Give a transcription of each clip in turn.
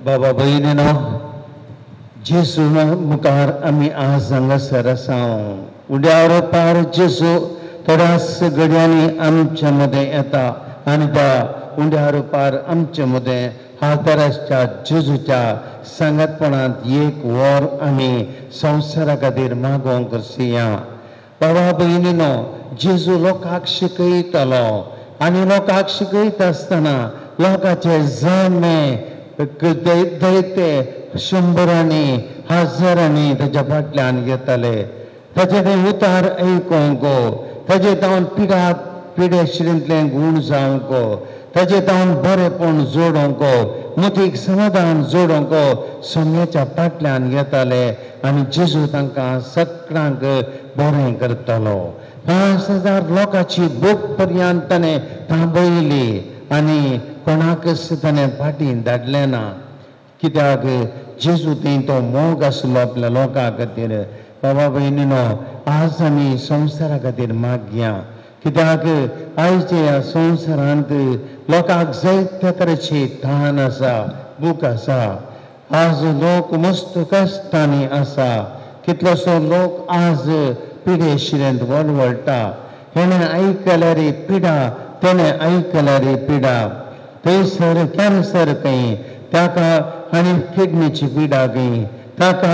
बाबा भयणीनो, जेजू मुखार आमी आज हांगासर आसा. उड्यार पार जेजू थोड्याच घडयांनी आमच्या मदें येता आनी त्या उंड्यार पार आमचे मदें हातराच्या जेजूच्या सांगातपणांत एक वर आमी संवसारा खातीर मागोवंक करया. बाबा भयणीनो, जेजू लोकांक शिकयतालो आनी लोकांक शिकयता आसतना लोकांचे जमे दैते शंबरांनी हजारांनी ताच्या फाटल्यान येताले. ताचे ते उतार आयकूंक, ताजे तावन पिडा पिडेशिरींतलें गूण जावंक, ताजे तावन बरेपण जोडूंक, मतीक समाधान जोडूंक सोम्याच्या फाटल्यान येताले आनी जेजू तांकां सगळ्यांक बरें करतालो. 5000 लोकांची भूक पर्यंत ताणें थांबयली आनी कोणाकच ताणें फाटीं धाडलें ना. कित्याक जेजू थंय तो मोग आसलो आपल्या लोकां खातीर. बाबा भयणीनो, आज आमी संवसारा खातीर मागया. कित्याक आयच्या ह्या संवसारांत लोकांक जायत्या तरेची तान आसा, भूक आसा. आज लोक मस्त कश्टांनी आसा. कितलोसो लोक आज पिडेशिरेंत वळवळटा. हेणें आयकल्यार पिडा, तेणें आयकल्यार पिडा. थंयसर कॅन्सर खंय, ताका आनी किडनीची पिडा खंय, ताका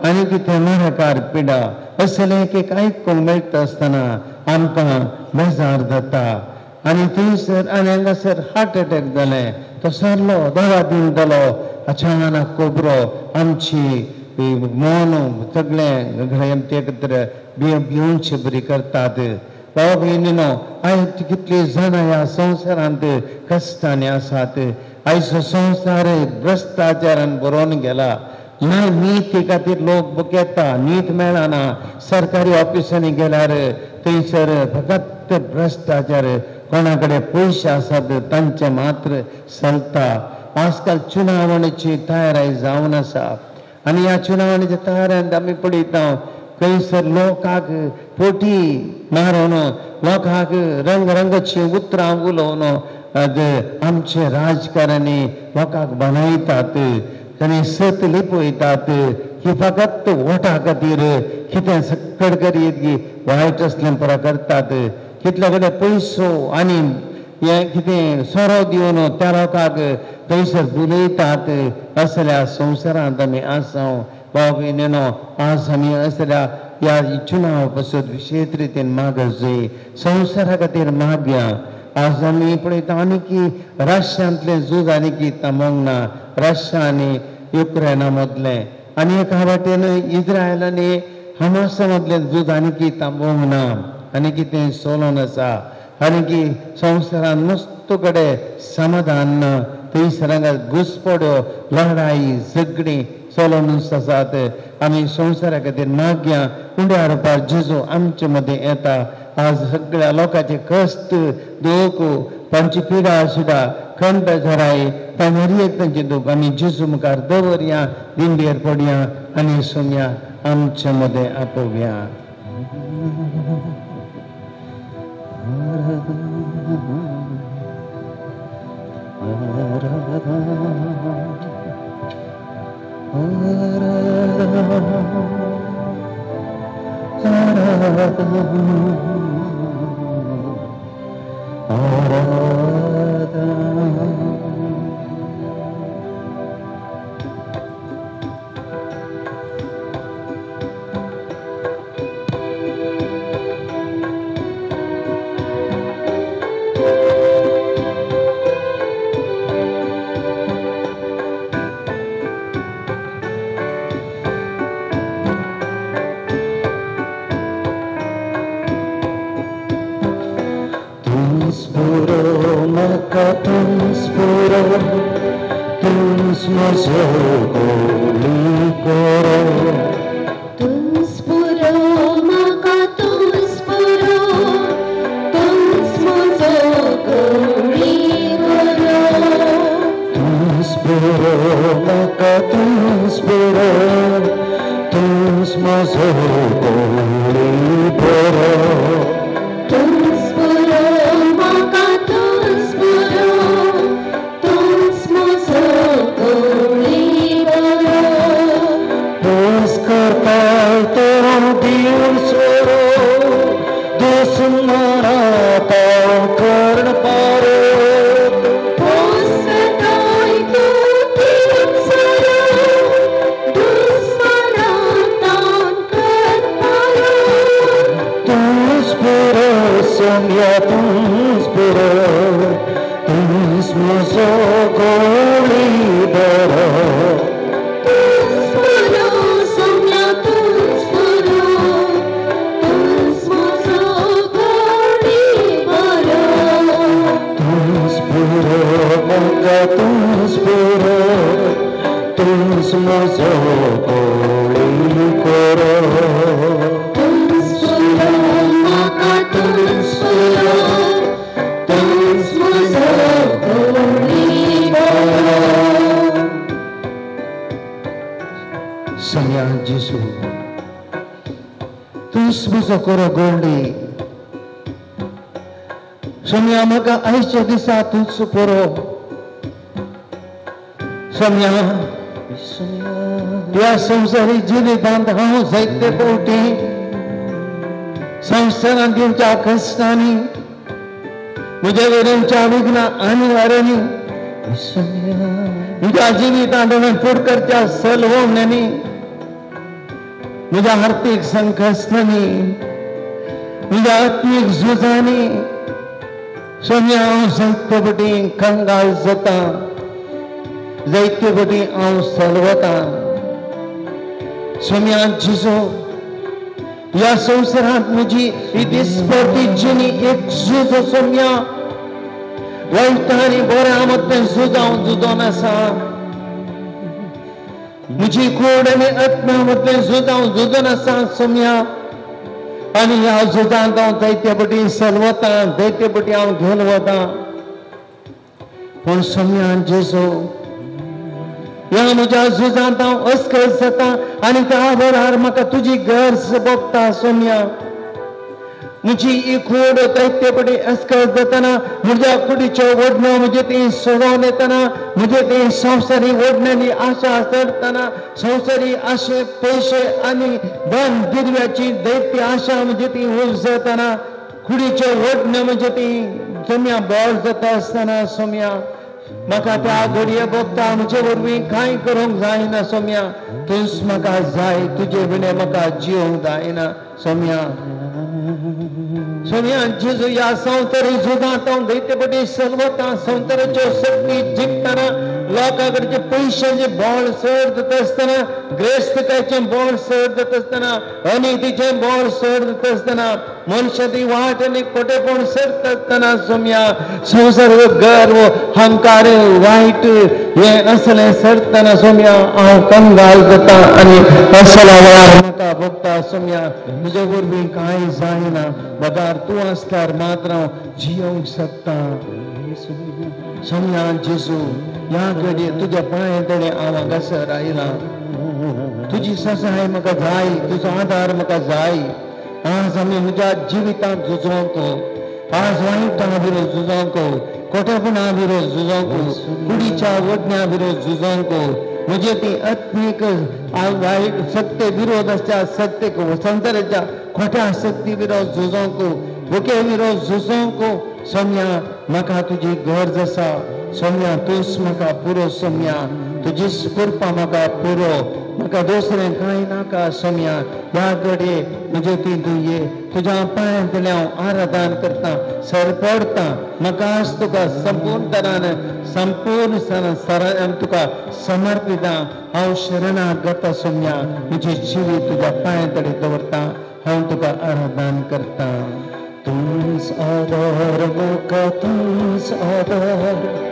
आनी कितें मरकार पिडा, असलें एक एक आयकूंक मेळटा आसतना आमकां बेजार जाता. आनी थंयसर आनी हांगासर हार्ट एटॅक जालें, तो सरलो दवा दिवंक अचानक कोबरो आमची मन सगळें आमचे एकत्र भिवचे बरी करतात. बाबा भयणीनो, आयज कितलीं जाणां ह्या संवसारांत कश्टांनी आसात. आयचो संवसार भ्रश्टाचारान भरोवन गेला. ना नीती खातीर लोक बुकेता, नीत मेळना. सरकारी ऑफिसांनी गेल्यार थंयसर फकत भ्रश्टाचार, कोणा कडेन पयशे आसात तांचे मात्र चलता. आजकाल चुनावणीची तयारी जावन आसा आनी ह्या चुनावणीच्या तयारेंत आमी पळयता खंयसर लोकांक पोटी मारून, लोकांक रंग रंगाची उतरां उलोवन आमचे राजकारणी लोकांक बनयतात आनी सत लिपयतात की फकत वोटा खातीर कितें सक्कड करीत की वायट असलें पुरो करतात. कितले कडेन पयसो आनी हें कितें सोरो दिवन त्या लोकांक थंयसर बुलयतात. असल्या संवसारांत आमी आसा. बाबा भयणीनो, आज आमी असल्या ह्या चुनाव पासत विशेश रितीन मागत जाय, संवसारा खातीर मागया. आज आमी पळयता आनी की रशियांतलें झूज आनी की थांबोंक ना, रशिया आनी युक्रेना मदलें, आनी एका वाटेन इस्रायल आनी हमासा मदलें झूज आनी की थांबोंक ना, आनी कितें चलोन आसा. आनी की संवसारान मस्त कडेन समाधान ना, थंयसर हांगा घुसपड्यो, लढाई, झगडीं चलोवन आसात. आमी संवसारा खातीर मागया. उंड्यार पार जेजू आमचे मदें येता. आज सगळ्या लोकांचे कश्ट, दूख, तांची पिडा सुद्दां खंड बेजाराय, तांणी एक तांचे दूख आमी जेजू मुखार दवरया, दिंडेर पडया आनी सोमया आमचे मदें आपोवया. Thank you. सोम्या तूंच पुरो तूंच म्हजो गोळी बरो तूंच पुरो सोम्या तूंच पुरो तूंच म्हजो गोळी बरो तूंच पुरो म्हाका तूंच पुरो तूंच म्हजो गोळी बरो तूंच पुरो म्हाका तूंच पुरो तूंच म्हजो गोळी बरो. सोम्या जेजू तूंच म्हजो खरो गोंडी. सोम्या म्हाका आयच्या दिसा तूंच पुरो. सोम्या ह्या संवसारी जिवितांत हांव जायते फावटी संवसारांत दिवच्या कश्टांनी म्हज्या वयल्याच्या विघ्नां आनी वाऱ्यांनी म्हज्या जिवितांत हांवें फुडकरच्या सलवण्यानी म्हज्या आर्थीक संकश्टांनी म्हज्या आत्मीक झुजांनी सोम्या हांव जायते फावटी कंगाल जाता, जायते फावटी हांव सलवता. सोम्या जेजू ह्या संवसारांत म्हजी ही दिसपटी जिणी एक झूज सोम्या वायट आनी बऱ्या मदलें झूज हांव झुजोन आसा. म्हजी कूड आनी आत्म्या मदलें झूज हांव झुजोन आसा सोम्या. आनी ह्या झुजांत हांव जायते फावटी सलवता, जायते फावटी हांव घेवन वता. पूण सोम्या जेजू ह्या म्हज्या झुजांत हांव अस्कस जाता आनी त्या वेळार म्हाका तुजी गरज भोगता सोम्या. म्हजी ही कूड जायते फावटी अस्कस जातना म्हज्या कुडीच्यो ओडण्यो म्हजे ती सोडोवन येतना म्हजे ती संवसारी ओडण्यांनी आशा चडतना संवसारी आशे पयशे आनी धन दिरव्याची दैत्य आशा म्हजे ती उपजतना कुडीच्यो ओडण्यो म्हजे ती सोम्या बळ जाता आसतना सोम्या म्हाका त्या घडये भोगता. म्हजे वरवीं कांय करूंक जायना सोम्या, तूंच म्हाका जाय, तुजे विणें म्हाका जिवंक जायना सोम्या. सोम्या जेजू ह्या संवसारी झुजांत हांव जायते फावटी सलवता. संवसाराच्यो शक्ती जिखतना लोकां कडचे पयशांचें बळ चड जाता आसतना ग्रेस्तकायचें बळ चड जाता आसतना अनितीचें बळ चड जाता आसतना मनशाची वाट आनी खोटेपण सरता आसतना सोम्या संवसार गर्व अहंकार वायट हें असलें सरतना सोम्या हांव कंगाल जाता आनी असल्या वेळार म्हाका भोगता सोम्या. म्हजे वरवीं कांय जायना, बगार तूं आसल्यार मात्र हांव जियोंक शकता. सोम्या जेजू ह्या घडये तुज्या पांय तडे हांव हांगासर आयलां. तुजी ससाय म्हाका जाय, तुजो आदार म्हाका जाय. आज आमी म्हज्या जिवितांत झुजोंक, आज वायटा विरोध झुजोंक, खोटेपणा विरोध झुजोंक, कुडीच्या ओडण्या विरोध झुजोंक, म्हजे ती आत्मीक वायट सत्ते विरोध आसच्या सत्तेक संवसाराच्या खोट्या शक्ती विरोध झुजोंक, भुके विरोध झुजोंक सोम्या म्हाका तुजी गरज आसा. सोम्या तूंच म्हाका पुरो सोम्या, तुजीच कृपा म्हाका पुरो, म्हाका दुसरें कांय नाका सोम्या. ह्या घडये म्हजे ती तूं ये, तुज्या पांयांतलें हांव आराधन करता, सरपडटा. म्हाका आज तुका संपूर्ण तरान संपूर्ण सरान तुका समर्पिता. हांव शरणागत सोम्या, म्हजें जिवीत तुज्या पांयांतले दवरता, हांव तुका आराधन करता. तूंच आदार म्हाका तूंच आदार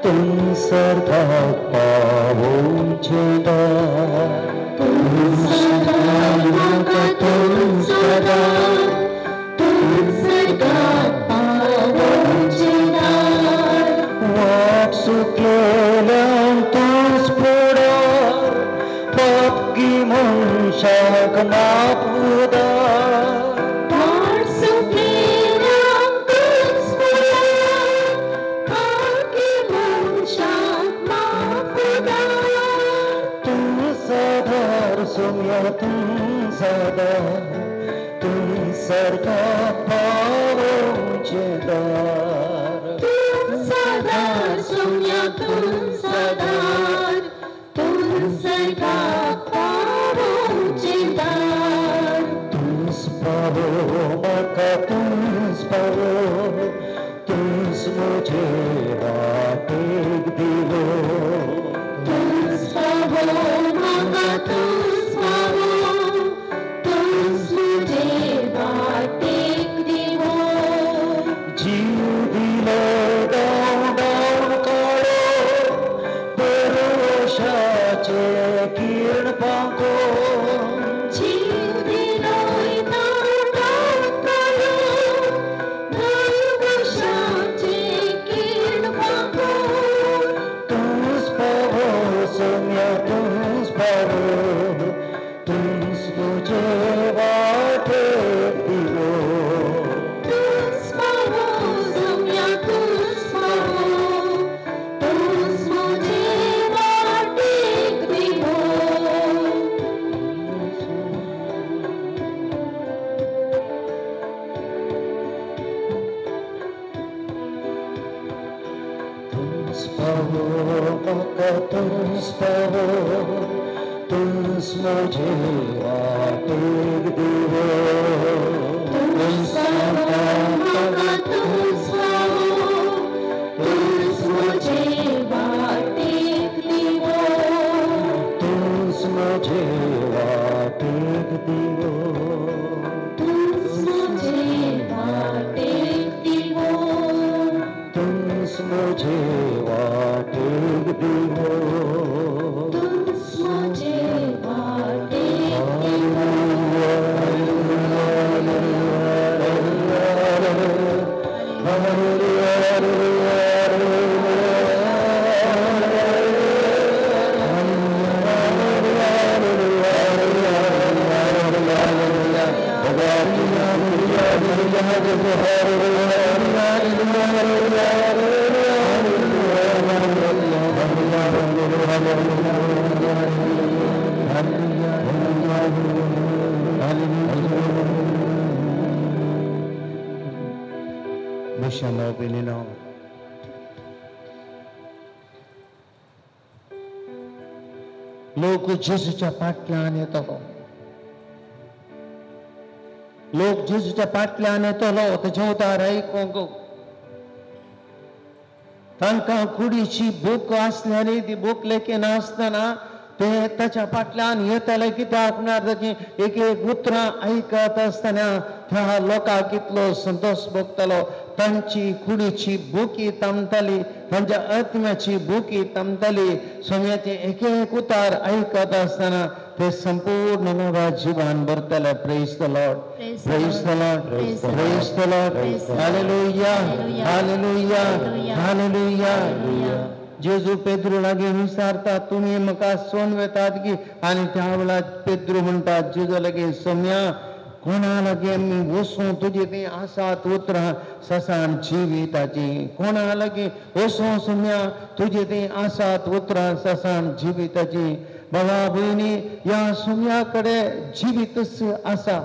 तूं सर्गाक पावोवचें दार. तूंच आदार म्हाका तूंच आदार तूं सर्गाक पावोवचें दार. वाट चुकलेल्यांक तूंच पुरो पापी मनशाक माफ उदार. वाट चुकलेल्यांक तूंच पुरो पापी मनशाक माफ उदार. तूंच आदार सोम्या तूंच आदार तूं तूंच पावो म्हाका तूंच पावो तूंच म्हजे वाटेक दिवो तूंच पावो म्हाका तूंच पावो तूंच म्हजे वाटेक दिवो तूंच म्हजे वाटेक दिवो तूंच म्हजे वाटेक दिवो तूंच म्हजे वाटेक दिवो तूंच म्हजे वाटेक दिवो. लोक जेजूच्या फाटल्यान येतलो, लोक जेजूच्या फाटल्यान येतलो तेजें उतार आयकूंक. तांकां कुडीची भूक आसली आनी ती भूक लेखिनासतना ते ताच्या फाटल्यान येताले. कित्याक म्हळ्यार ताची एक एक उतरां आयकत आसतना त्या लोकांक कितलो संतोश भोगतालो. तांची कुडीची भुकी थांबताली, तांच्या आत्म्याची भुकी थांबताली. सोम्याचे एक एक उतार आयकत आसतना ते संपूर्ण नव्या जिवान भरतले. Praise the Lord, praise the Lord, praise the Lord. Hallelujah, hallelujah, hallelujah. जेजू पेद्रू लागीं विचारता, तुमी म्हाका सोन वेतात की? आनी त्या वेळार पेद्रू म्हणटा जेजू लागीं, सोम्या कोणा लागीं आमी वचूं? तुजी ती आसात उतरां ससान जिविताची. कोणा लागीं वचूं सोम्या? तुजी ती आसात उतरां ससान जिविताची. बाबा भयणी, ह्या सोम्या कडेन जिवीतच आसा.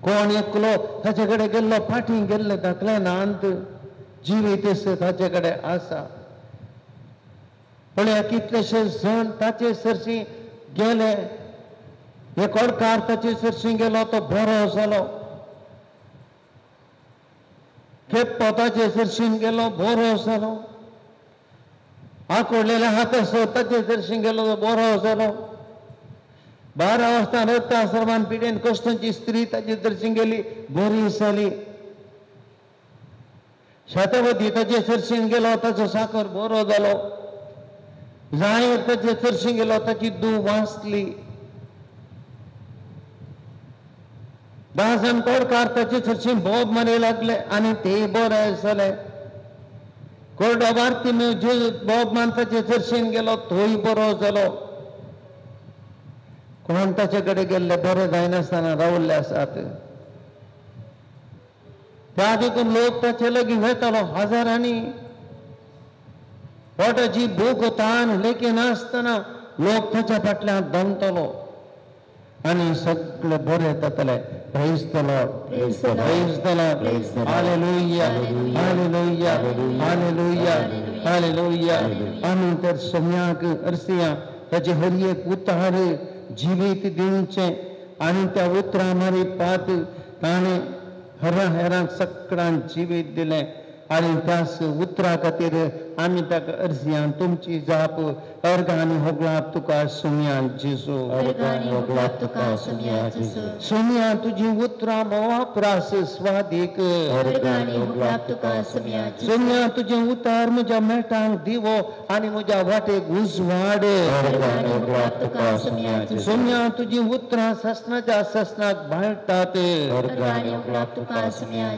कोण एकलो ताचे कडेन गेल्लो फाटीं गेल्ले दाखले नात, जिवीतच ताचे कडेन आसा. पळया कितलेशे जण ताचे सरशी गेले. एक ओडकार ताचे सरशी गेलो तो बरो जालो. खेप्पो ताचे सरशीन गेलो बरो जालो. आकोडलेल्या हातासो ताचे सरशी गेलो तो बरो जालो. 12 वर्सां रक्ता सर्वान पिडेन कश्टांची स्त्री ताचे सरशी गेली बरी जाली. शतवती ताचे सरशीन गेलो ताचो साकर बरो जालो. जायर ताचे सरशी गेलो ताची दूव वाचली. 10 जाण कोडकार ताचे सरशी बोब मारी लागले आनी ते बरे जाले. कोरडो भारती बोब मान ताचे सरशीन गेलो तोय बरो जालो. कोण ताचे कडेन गेल्ले बरे जायनासतना रावल्ले आसात. त्या देखून लोक ताचे लागीं वेतालो हजारांनी. पोटाची भूक तान लेखिनासतना लोक ताच्या फाटल्यान दमतलो आनी सगळे बरे जातले. Praise the Lord, praise the Lord. Hallelujah, hallelujah, hallelujah, hallelujah. आमी तर सोम्याक अरसिया ताचे हर एक उतार जिवीत दिवचें आनी त्या उतरां मारी पात ताणें हरा हेरांक सगळ्यांक जिवीत दिलें. आनी त्याच उतरा खातीर आमी ताका अर्जियां तुमची जाप अर्घ आनी होगळाप तुका सोम्या जेजू. सोम्या तुजी उतरां वापरास स्वादीक. सोम्या तुजें उतार म्हज्या मेटांक दिवो आनी म्हज्या वाटेक उजवाड. सोम्या तुजी उतरां ससनाच्या ससनाक भाळटात.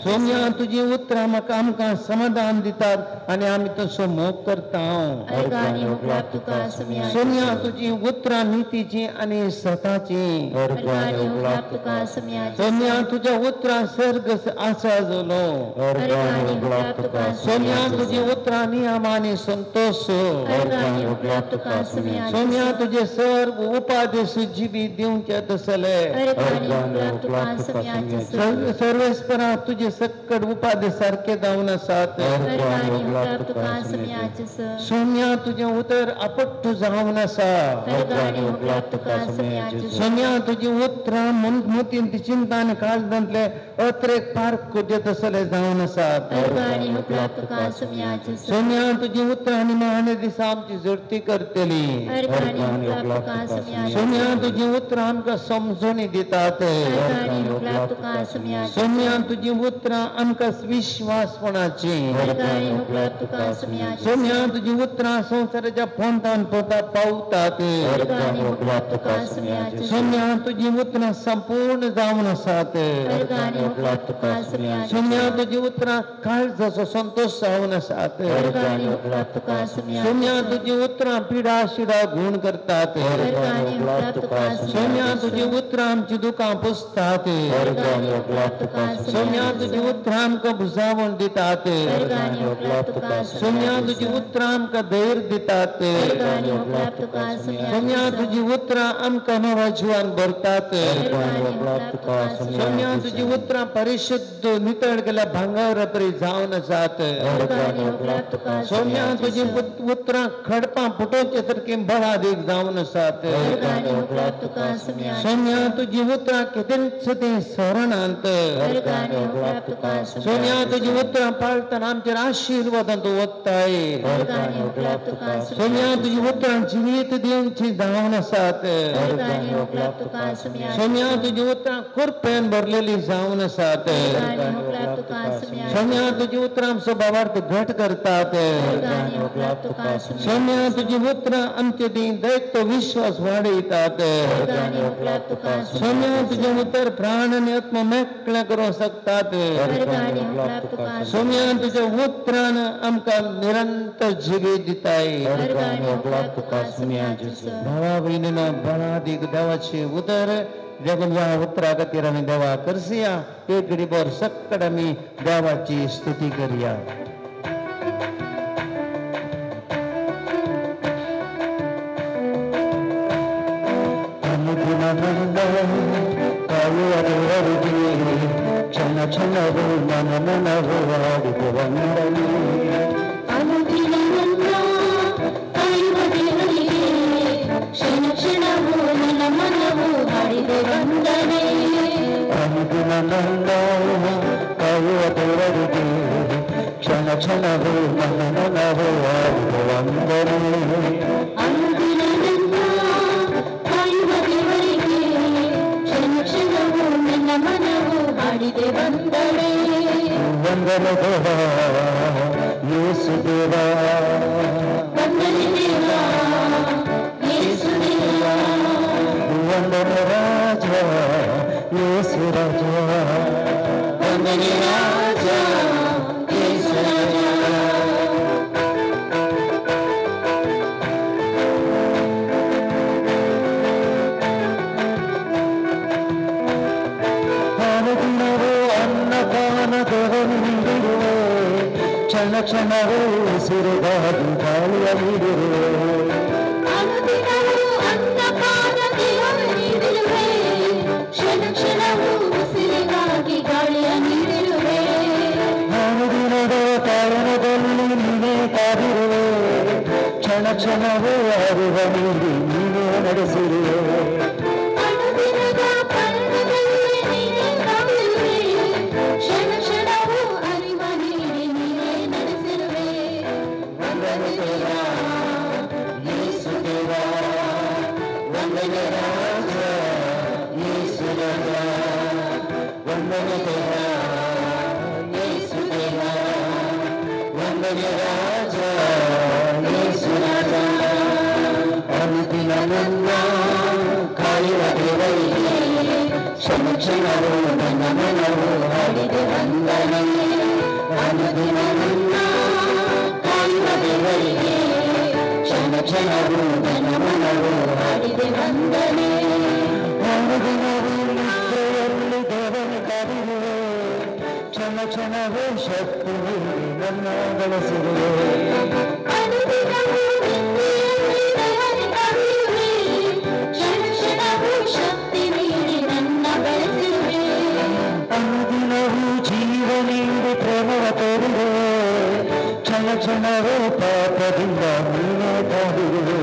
सोम्या तुजी उतरां म्हाका आमकां समाधान दितात आनी आमी तसो मोग करता. सोम्या तुजी उतरां नितीची आनी सताची. सोम्या तुज्या उतरां सर्ग आसा जालो. सोम्या तुजी उतरां नियम आनी संतोश. सोम्या तुजे सर्व उपादेश जिबी दिवचे तसले. सर्वेस्परा तुजे सक्कड उपादेश सारके जावन आसा. आसात. सोम्या तुजें उतर आपट्टू जावन आसा. सोम्या तुजी उतरां मोतीन चिंता आनी काळजांतले अत्रेक पार्क देत आसले जावन आसात. सोम्या तुजी उतरां आनी निमाण्या दिसा आमची जडती करतली. सोम्या तुजी उतरां आमकां समजणी दितात. सोम्या तुजी उतरां आमकां विश्वासपणाची. सोम्या तुजी उतरां संवसाराच्या पोंतान पोंता पावतात. सोम्या तुजी उतरां संपूर्ण जावन आसात. सोम्या तुजी उतरां काळजाचो संतोश जावन आसात. सोम्या तुजी उतरां पिडा शिडा गुण करतात. सोम्या तुजी उतरां आमची दुकां पुसतात. सोम्या तुजी उतरां आमकां भुजावण दितात. सोम्या तुजी उतरां आमकां धैर्य दितात. सोम्या तुजी उतरां आमकां नव्या जिवान भरतात. सोम्या तुजी उतरां परिशुद्ध नितळ केल्या भांगर परी जावन आसात. सोम्या तुजी उतरां खडपां फुटोवचे सारकी बळादीक जावन आसात. सोम्या तुजी उतरां कितेंच तें सरणांत. सोम्या तुजी उतरां पाळतना आमचेर आशिर्वादान तूं वत्ताय. सोम्या तुजी उतरां जिवीत दिवची जावन आसात. सोम्या तुजी उतरां कृपेन भरलेली जावन आसात. सोम्या तुजी उतरां आमचो भावार्थ घट करतात. सोम्या तुजी उतरां आमचे दैत्य विश्वास वाडयतात. सोम्या तुजें उतर प्राण आनी आत्मा मेकळें करूंक शकतात. सोम्या तुज्या उतरान आमकां निरंतर जिवीत दिताय. भावा भयणीनो बळादीक देवाचें उतर देखून ह्या उतरा खातीर आमी देवा करसया. एक घडी भर सक्कड आमी देवाची स्तुती करया. ಕ್ಷಣ ಕ್ಷಣವು ಮನ ಮನವು ಆಡಿದ ವಂದನೆ. ಅನುದಿನ ನನ್ನ ಕಾಯುವ ದೇವರಿಗೆ ಕ್ಷಣ ಕ್ಷಣವು ನನ್ನ ಮನವು ಹಾಡಿದೆ ವಂದನೆ. ಅನುದಿನ ನನ್ನ ಕಾಯುವ ದೇವರಿಗೆ ಕ್ಷಣ ಕ್ಷಣವು ಮನ ಮನವು ಆಡಿದ ವಂದನೆ. ಅನುದಿನ ನನ್ನ ಕಾಯುವ ದೇವರಿಗೆ ಕ್ಷಣ ಕ್ಷಣವು ನನ್ನ ಮನವು ಹಾಡಿದೆ ವಂದನೆ. ವಂದನೆ ದೇವ ಯೇಸು ದೇವ, ವಂದನೆ ದೇವ ಯೇಸು ದೇವ, ವಂದನೆ ರಾಜ ಯೇಸು ರಾಜ, ವಂದನೆ ರಾಜ ಯೇಸು ರಾಜ. ಅನುದಿನವೂ ಅನ್ನಪಾನ ದೇವನು ನೀಡಿರುವೆ, ಕ್ಷಣ ಕ್ಷಣವೂ ಉಸಿರುಗಾಗಿ ಗಾಳಿಯ ನೀಡಿರುವೆ. ಅನುದಿನವೂ ಅನ್ನಪಾನ ದೇವನು ನೀಡಿರುವೆ, ಕ್ಷಣ ಕ್ಷಣವೂ ಉಸಿರಿಗಾಗಿ ಗಾಳಿಯ ನೀಡಿರುವೆ. ಅನುದಿನದ ಕಾರಣದಲ್ಲಿ ನೀನೇ ಕಾದಿರುವೆ, ಕ್ಷಣ ಕ್ಷಣವೂ ಅರಿವ ನೀಡಿ ನೀನೇ ನಡೆಸಿರುವೆ. ಅನುದಿನದ ಪರ್ಣದಲ್ಲಿ ನೀನೇ ಕಾದಿರುವೆ, ಕ್ಷಣ ಕ್ಷಣವೂ ಅರಿವ ನೀಡಿ ನೀನೇ ನಡೆಸಿರುವೆ. ವಂದನೆ ದೇವ ಯೇಸು ದೇವ, ವಂದನೆ ರಾಜ ಯೇಸು ರಾಜ, ವಂದನೆ ದೇವ ಯೇಸು ದೇವ, ವಂದನೆ ರಾಜ ಯೇಸು ರಾಜ. ಅನುದಿನ ನನ್ನ ಕಾಯುವ ದೇವರಿಗೆ ಕ್ಷಣ ಕ್ಷಣವೂ ನನ್ನ ಮನವು ಹಾಡಿದೆ ವಂದನೆ. ಅನುದಿನ ನನ್ನ ಕಾಯುವ ದೇವರಿಗೆ ಕ್ಷಣ ಕ್ಷಣವೂ ನನ್ನ ಮನವು ಹಾಡಿದೆ ವಂದನೆ. ಅನುದಿನವೂ ನಿದ್ರೆಯಲ್ಲಿ ದೇವನು ಕಾದಿರುವೆ, ಕ್ಷಣ ಕ್ಷಣವೂ ಶಕ್ತಿ ನೀಡಿ ನನ್ನ ಬೆಳೆಸಿರುವೆ. ಅನುದಿನವೂ ನಿದ್ರೆಯಲ್ಲಿ ದೇವನು ಕಾದಿರುವೆ, ಕ್ಷಣ ಕ್ಷಣವೂ ಶಕ್ತಿ ನೀಡಿ ನನ್ನ ಬೆಳೆಸಿರುವೆ. ಅನುದಿನವೂ ಜೀವ ನೀಡಿ ಪ್ರೇಮವ ತೋರಿರುವೆ, ಕ್ಷಣವೂ ಪಾಪದಿಂದ ನೀನೇ ಕಾದಿರುವೆ.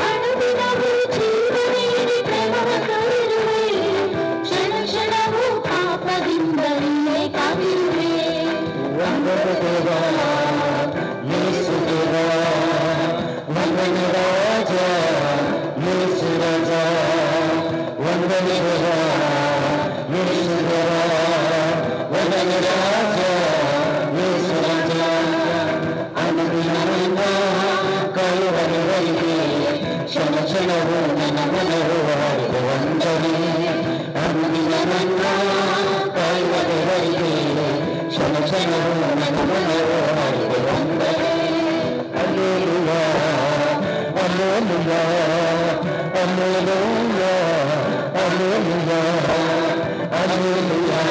ಅನುದಿನವೂ ಜೀವ ನೀಡಿ ಪ್ರೇಮವ ತೋರಿರುವೆ, ಕ್ಷಣ ಕ್ಷಣವೂ ಪಾಪದಿಂದ ನೀನೇ ಕಾದಿರುವೆ. ವಂದನೆ ದೇವ ಯೇಸು ದೇವ, ವಂದನೆ ರಾಜ ಯೇಸು ರಾಜ, ವಂದನೆ ದೇವ ಯೇಸು ದೇವ, ವಂದನೆ ರಾಜ ಯೇಸು ರಾಜ. ಅನುದಿನವೆಲ್ಲ ಕಾಯುವ ದೇವರಿಗೆ, ಕ್ಷಣ ಕ್ಷಣವೂ ನನ್ನ ಮನವು ಹಾಡಿದ ವಂದನೆ. ಅನುದಿನವೆಲ್ಲ ಕಾಯುವ ದೇವರಿಗೆ, ಕ್ಷಣ ಕ್ಷಣವೂ ನನ್ನ ಮನವು ಹಾಡಿದ ವಂದನೆ. Alleluia, alleluia, alleluia, alleluia,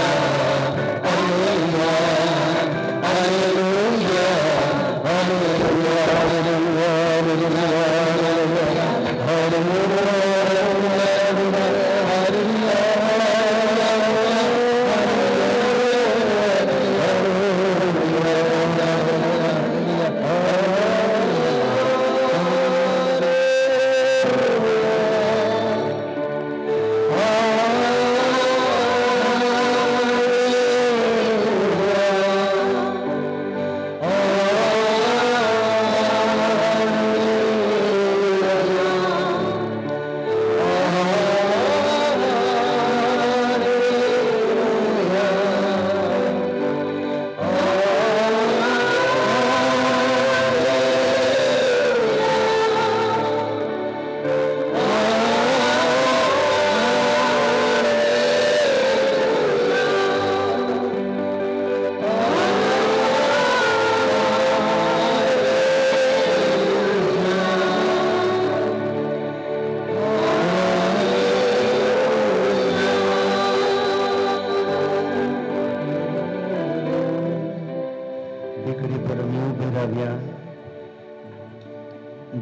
alleluia, alleluia, alleluia, alleluia, alleluia, alleluia,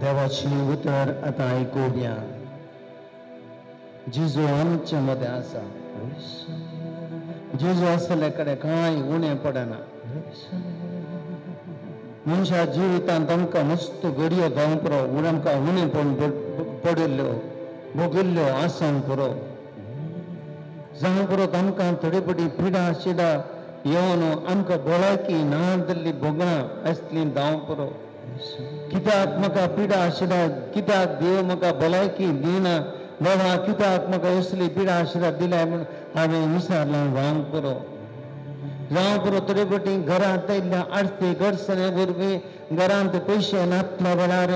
देवाची उतर आतां आयकुया. जेजू आमच्या मदें आसा. जेजू आसले कडेन कांय उणें पडना. मनशा जिवितांत आमकां मस्त घडयो जावंक पुरो, आमकां उणें पडिल्ल्यो भोगिल्ल्यो आसूंक पुरो, जावंक पुरो. आमकां थोडी थोडी पिडा शिडा येवन आमकां भलायकी ना जाल्ली भोगणां आसली जावंक पुरो. कित्याक म्हाका पिडा आशिल्ल्या, कित्याक देव म्हाका भलायकी दिना, देवा कित्याक म्हाका असली पिडा आशिल्ल्या दिल्या म्हूण हांवें विचारलां जावंक पुरो. जावंक पुरो थोडे फावटी घरांत आयिल्ल्या आर्थीक अडचणे वरवीं घरांत पयशे नासल्या वेळार,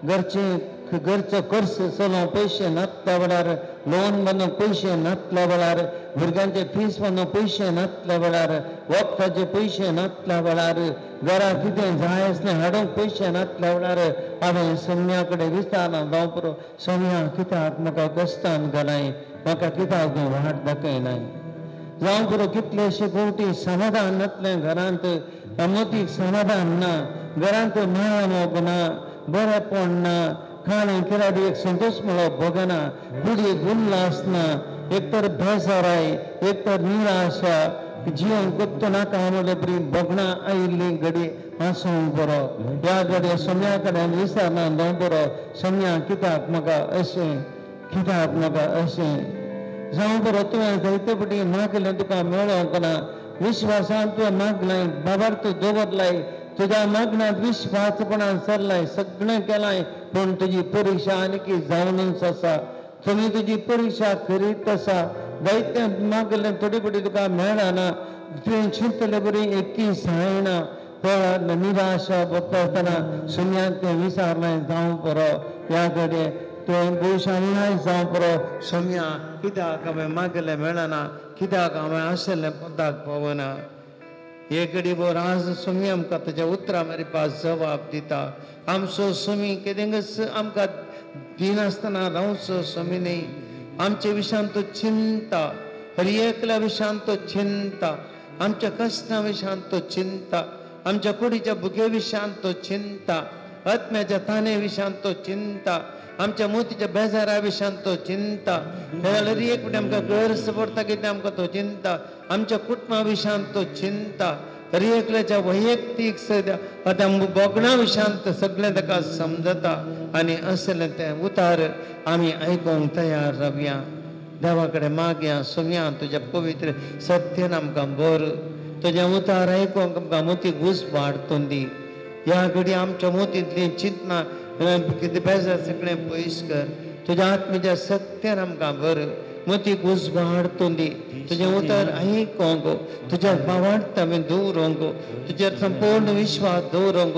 घरचे घरचो खर्च चलोवंक पयशे नासल्या वेळार, लोन बांदूंक पयशे नासल्या वेळार, भुरग्यांचे फीस बांदूंक पयशे नासल्या वेळार, वखदाचे पयशे नासल्या वेळार, घरा कितें जाय आसलें हाडूंक पयशे नासल्या वेळार हांवें सोम्या कडेन विचारलां जावं पुरो, सोम्या कित्याक म्हाका कश्टान घालाय, म्हाका कित्याक तूं वाट दाखयनाय. जावं पुरो कितलेशे फावटी समाधान नासलें घरांत, मतीक समाधान ना, घरांत माया मोग ना, बरेपण ना, खाणें केल्यार एक संतोश मेळप भोगना, कुडीक उल्हास ना, एक तर बेजाराय, एक तर निराशा, जीवन कोत्तो नाका म्हणले बरी भोगणां आयिल्ली घडी आसूंक बरो. ह्या घडये सोम्या कडेन विचारना जावं बरो, सोम्या कित्याक म्हाका अशें, कित्याक म्हाका अशें. जावं बरो तुवें जायते फावटी मागलें तुका मेळोंक ना, विश्वासान तुवें मागलें, बाबार तूं दवरलाय, तुज्या मागण्यांत विश्वासपणान सरलाय, सगळें केलाय, पूण तुजी परिक्षा आनीक जावनूच आसा. तुमी तुजी परिक्षा करीत आसा. जायतें मागलें थोडी फावटी तुका मेळना, तुवें चिंतले बरी एकूय जायना, निराशा भोगता आसतना सुन्यांत तें विचारलें जावं पुरो. ह्या घडये तुवें भविश्यान जावं पुरो, सोम्या कित्याक हांवें मागलें मेळना, कित्याक हांवें आशिल्लें पदाक पावना. हे घडी भर आज सोमी आमकां ताच्या उतरां मेरेन जबाब दिता. आमचो सोमी कितेंच आमकां दिनासतना रावचो सोमी न्ही. आमचे विशयान तो चिंता, हर एकल्या विशयान तो चिंता, आमच्या कश्टां विशयान तो चिंता, आमच्या कुडीच्या भुके विशयान तो चिंता, आत्म्याच्या ताने विशयान तो चिंता, आमच्या मोतीच्या बेजारा विशयान तो चिंता, जाल्यार एक फावटी आमकां गरज पडटा कितें आमकां तो चिंता, आमच्या कुटुंबा विशयान तो चिंता, तरी एकल्याच्या वैयक्तीक त्या भोगणा विशांत सगळें ताका समजता आनी असलें तें उतार आमी आयकूंक तयार रावया. देवा कडेन मागया सोम्या तुज्या पवित्र सत्यान आमकां बर तुज्या उतार आयकूंक आमकां मोती घुस वाडटली. ह्या घडी आमच्या मोतींतलीं चिंतना कितें बेजार सगळें पयस कर. तुज्या आत्म्याच्या सत्यान आमकां बर मोती घुस वाडटली. तुजें उतर आयकूंक तुज्या भावार्थ आमी दवरूंक तुजेर संपूर्ण विश्वास दवरूंक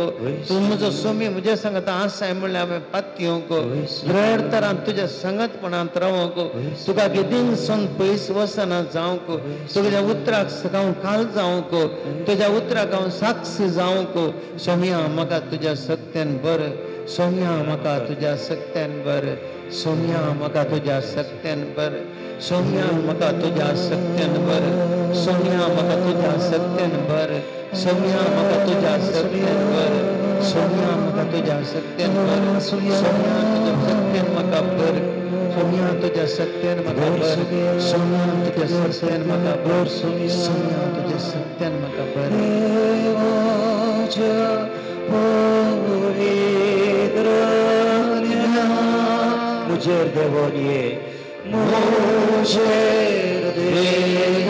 तूं म्हजो सोमी म्हज्या सांगता आसाय म्हणल्यार हांवें पातयेवंक दृढ तरान तुज्या सांगतपणांत रावंक तुका गिदींसून पयस वचना जावंक तुज्या उतराक हांव काल जावंक तुज्या उतराक हांव साक्ष जावंक. सोम्या म्हाका तुज्या सत्यान बर. सोम्या म्हाका तुज्या सत्यान बर. सोम्या म्हाका तुज्या सत्यान बर. सोम्या म्हाका तुज्या सत्यान बर. सोम्या म्हाका तुज्या सत्यान बर. सोम्या म्हाका तुज्या सत्यान बर. सोम्या म्हाका तुज्या सत्यान बर. सोम्या तुज्या सत्यान म्हाका बर. सोम्या तुज्या सत्यान म्हाका बर. सोम्या तुज्या सत्यान म्हाका बर. सोम्या तुज्या सत्यान म्हाका बर. मुझेर देवोनिये मुझेर देवोनिये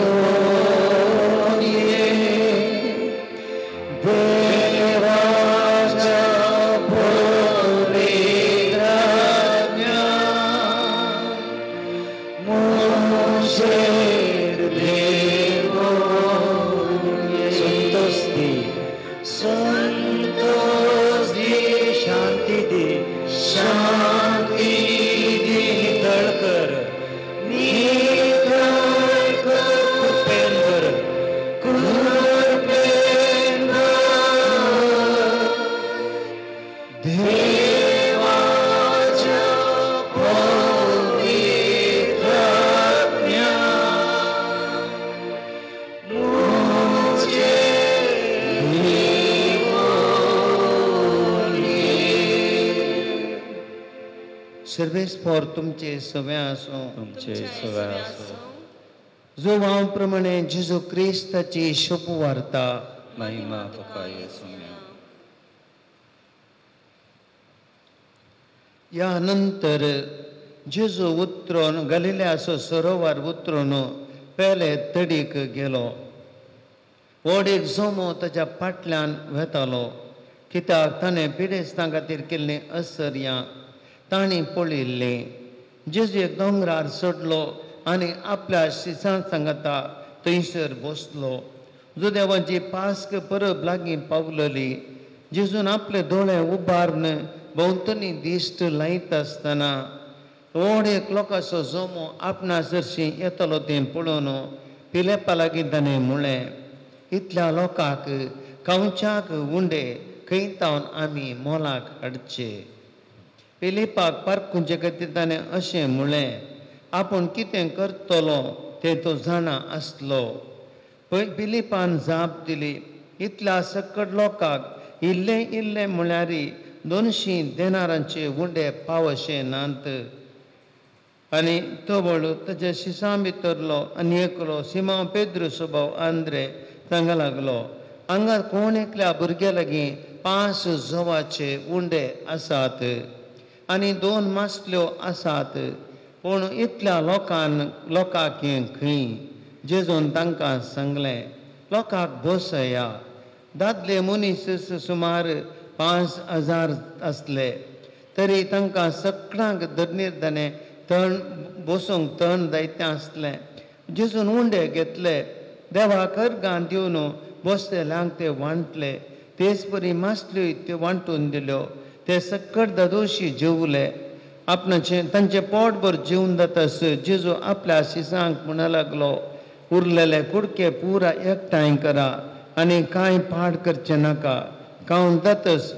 देवाच्या पवित्रात्म्या मुझेर देवोनिये. संतोष दी संतोष दी शांती दी शांती दी. नितळ कर नितळ कर कृपेन भर कृपेन भर. देवाच्या पवित्रात्म्या मुझेर देवोनिये. सर्वेस्पोर तुमचे सवे आसूं. तुमचे सवे आसूं. जो हांव प्रमाणे जेजू क्रिस्ताची शुभवार्ता. महिमा तुका येसुम्या. ह्या नंतर जेजू उतरून गलिल्याचो सरोवर उतरून पेले तडीक गेलो. व्हड एक जोमो ताच्या फाटल्यान वेतालो कित्याक ताणें पिडेस्तां खातीर केल्लीं असर्यां तांणी पळयल्लीं. जेजू एक दोंगरार चडलो आनी आपल्या शिसां सांगता थंयसर बसलो. जुदेवांची पास्क परब लागीं पावलली. जेजून आपले दोळे उबारून भोंवतणी दिश्ट लायत आसतना व्हड एक लोकांचो जोमो आपणा सरशीं येतलो तें पळोवन पिलेपा लागीं ताणें म्हणलें, इतल्या लोकांक खावच्याक उंडे खंय तावन आमी मोलाक हाडचे. फिलिपाक पारखुंचे खातीर ताणें अशें म्हणलें, आपूण कितें करतलो तें तो जाणा आसलो. फिलिपान जाप दिली, इतल्या सकट लोकांक इल्लें इल्लें म्हळ्यार 200 देनारांचे उंडे पावशे नात. आनी तो वळू ताच्या शिसां भितरलो आनी एकलो सिमांव पेद्रू भाव आंद्रे सांगा लागलो, हांगा कोण एकल्या भुरग्या लागीं 5 जवाचे उंडे आसात आनी 2 मासल्यो आसात, पूण इतल्या लोकांक हें खंय. जेजून तांकां सांगलें, लोकांक बसया. दादले मनीस सुमार 5000 आसले तरी तांकां सगळ्यांक धरणीर ताणें तण बसूंक तण जायतें आसलें. जेजून उंडे घेतले, देवाक अर्गां दिवन बसलेल्यांक ते वांटले. तेच परी मासल्योय त्यो वांटून दिल्यो. ते सकट दादोशी जेवले. आपणाचें तांचें पोटभर जेवन जातास जेजू आपल्या शिसांक म्हणा लागलो, उरलेले कुडके पुरा एकठांय करा आनी कांय पाड करचें नाका. खावन जातस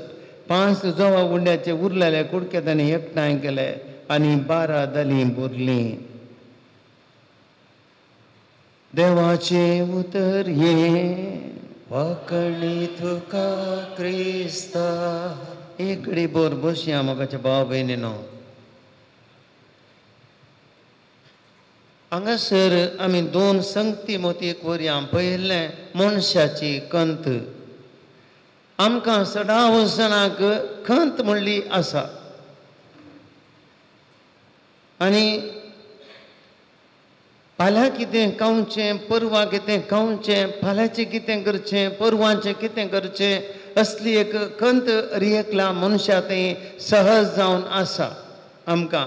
5 जवा उंड्याचे उरलेले कुडके ताणें एकठांय केले आनी 12 दालीं भरलीं. देवाचें उतर हें. वाकणी तुका क्रिस्ता. एक घडी भर बसया मोगाच्या भाव भयणीनो. हांगासर आमी दोन संगती मोती वरयां पळयल्लें मनशाची कंत. आमकां सदां जाणांक खंत म्हणली आसा आनी फाल्यां कितें खावचें, परवां कितें खावचें, फाल्यांचें कितें करचें, परवांचें कितें करचें, असली एक खंत एकल्या मनशा थंय सहज जावन आसा. आमकां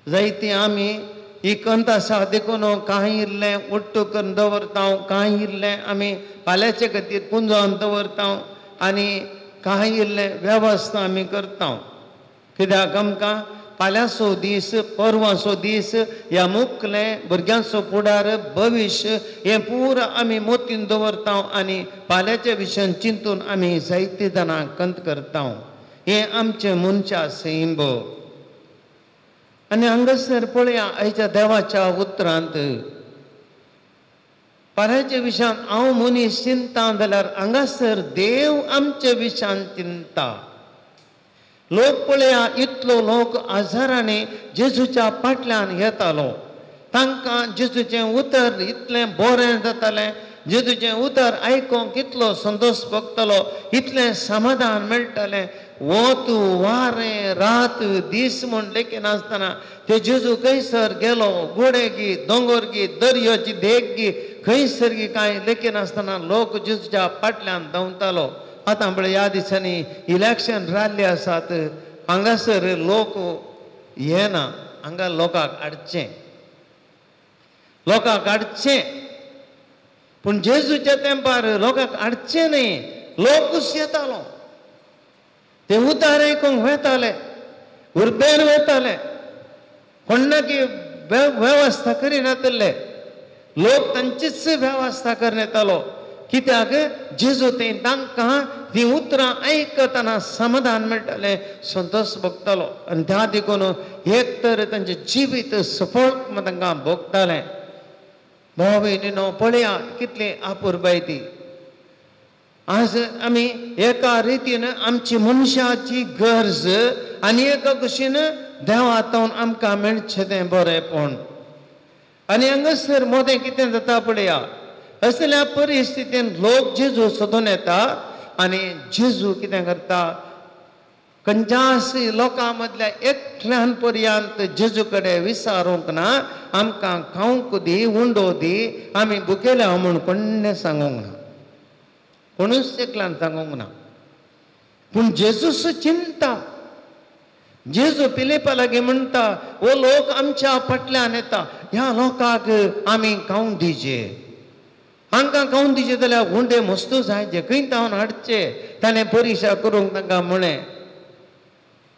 जायती आमी ही खंत आसा देखून कांय इल्लें ओट्टू करून दवरता, कांय इल्लें आमी फाल्यांचे खातीर पुंजोवन दवरता आनी कांय इल्लें वेवस्था आमी करता. कित्याक आमकां फाल्यांचो दीस, परवांचो दीस, ह्या मुखलें भुरग्यांचो फुडार, भविश्य हें पुरा आमी मोतीन दवरता आनी फाल्यांच्या विशयान चिंतून आमी जायते जाणां खंत करता. हें आमचें मनशा सैंब. आनी हांगासर पळया आयच्या देवाच्या उतरांत फाल्यांच्या विशयान हांव मनीस चिंता जाल्यार हांगासर देव आमच्या विशयान चिंता. लोक पळया इतलो लोक हजारांनी जेजूच्या फाटल्यान येतालो. तांकां जेजूचें उतर इतलें बरें जातालें, जेजूचें उतर आयकूंक इतलो संतोश भोगतालो, इतलें समाधान मेळटालें. वत वारें रात दीस म्हूण लेखिनासतना ते जेजू खंयसर गेलो, गोडे गी, दोंगर गी, दर्याची देग गी, खंयसर गी कांय लेखिनासतना लोक जेजूच्या फाटल्यान धांवतालो. आतां पळय ह्या दिसांनी इलेक्शन राल्ली आसात, हांगासर लोक येना, हांगा लोकांक हाडचें, लोकांक हाडचें. पूण जेजूच्या तेंपार लोकांक हाडचें न्हय, लोकूच येतालो. ते उतार आयकूंक वेताले, उर्बेन वेताले, कोणाकी वेवस्था करिनातले, लोक तांचीच वेवस्था करून येतालो. कित्याक जेजू थंय तांकां तीं उतरां आयकतना समाधान मेळटालें, संतोश भोगतालो. आनी त्या देखून एक तर तांचें जिवीत सफळ तांकां भोगतालें. भाव भयणीनो पळया कितली आपुरबाय ती. आज आमी एका रितीन आमची मनशाची गरज आनी एका कुशीन देवा तावन आमकां मेळचें तें बरेंपण. आनी हांगासर मोदें कितें जाता पळया, असल्या परिस्थितीन लोक जेजू सोदून येता आनी जेजू कितें करता, खंयच्याच लोकां मदल्या एकल्यान पर्यंत जेजू कडेन विचारूंक ना, आमकां खावंक दी, उंडो दी, आमी भुकेल्या म्हूण कोणें सांगूंक ना, कोणूच एकल्यान सांगूंक ना. पूण जेजूस चिंता. जेजू फिलिपा लागीं म्हणटा, हो लोक आमच्या फाटल्यान येता, ह्या लोकांक आमी खावंक दिजे, हांकां खावंक दिजे जाल्यार उंडे मस्तू जाय, जे खंय तावन हाडचे. ताणें परिक्षा करूंक तांकां म्हळें.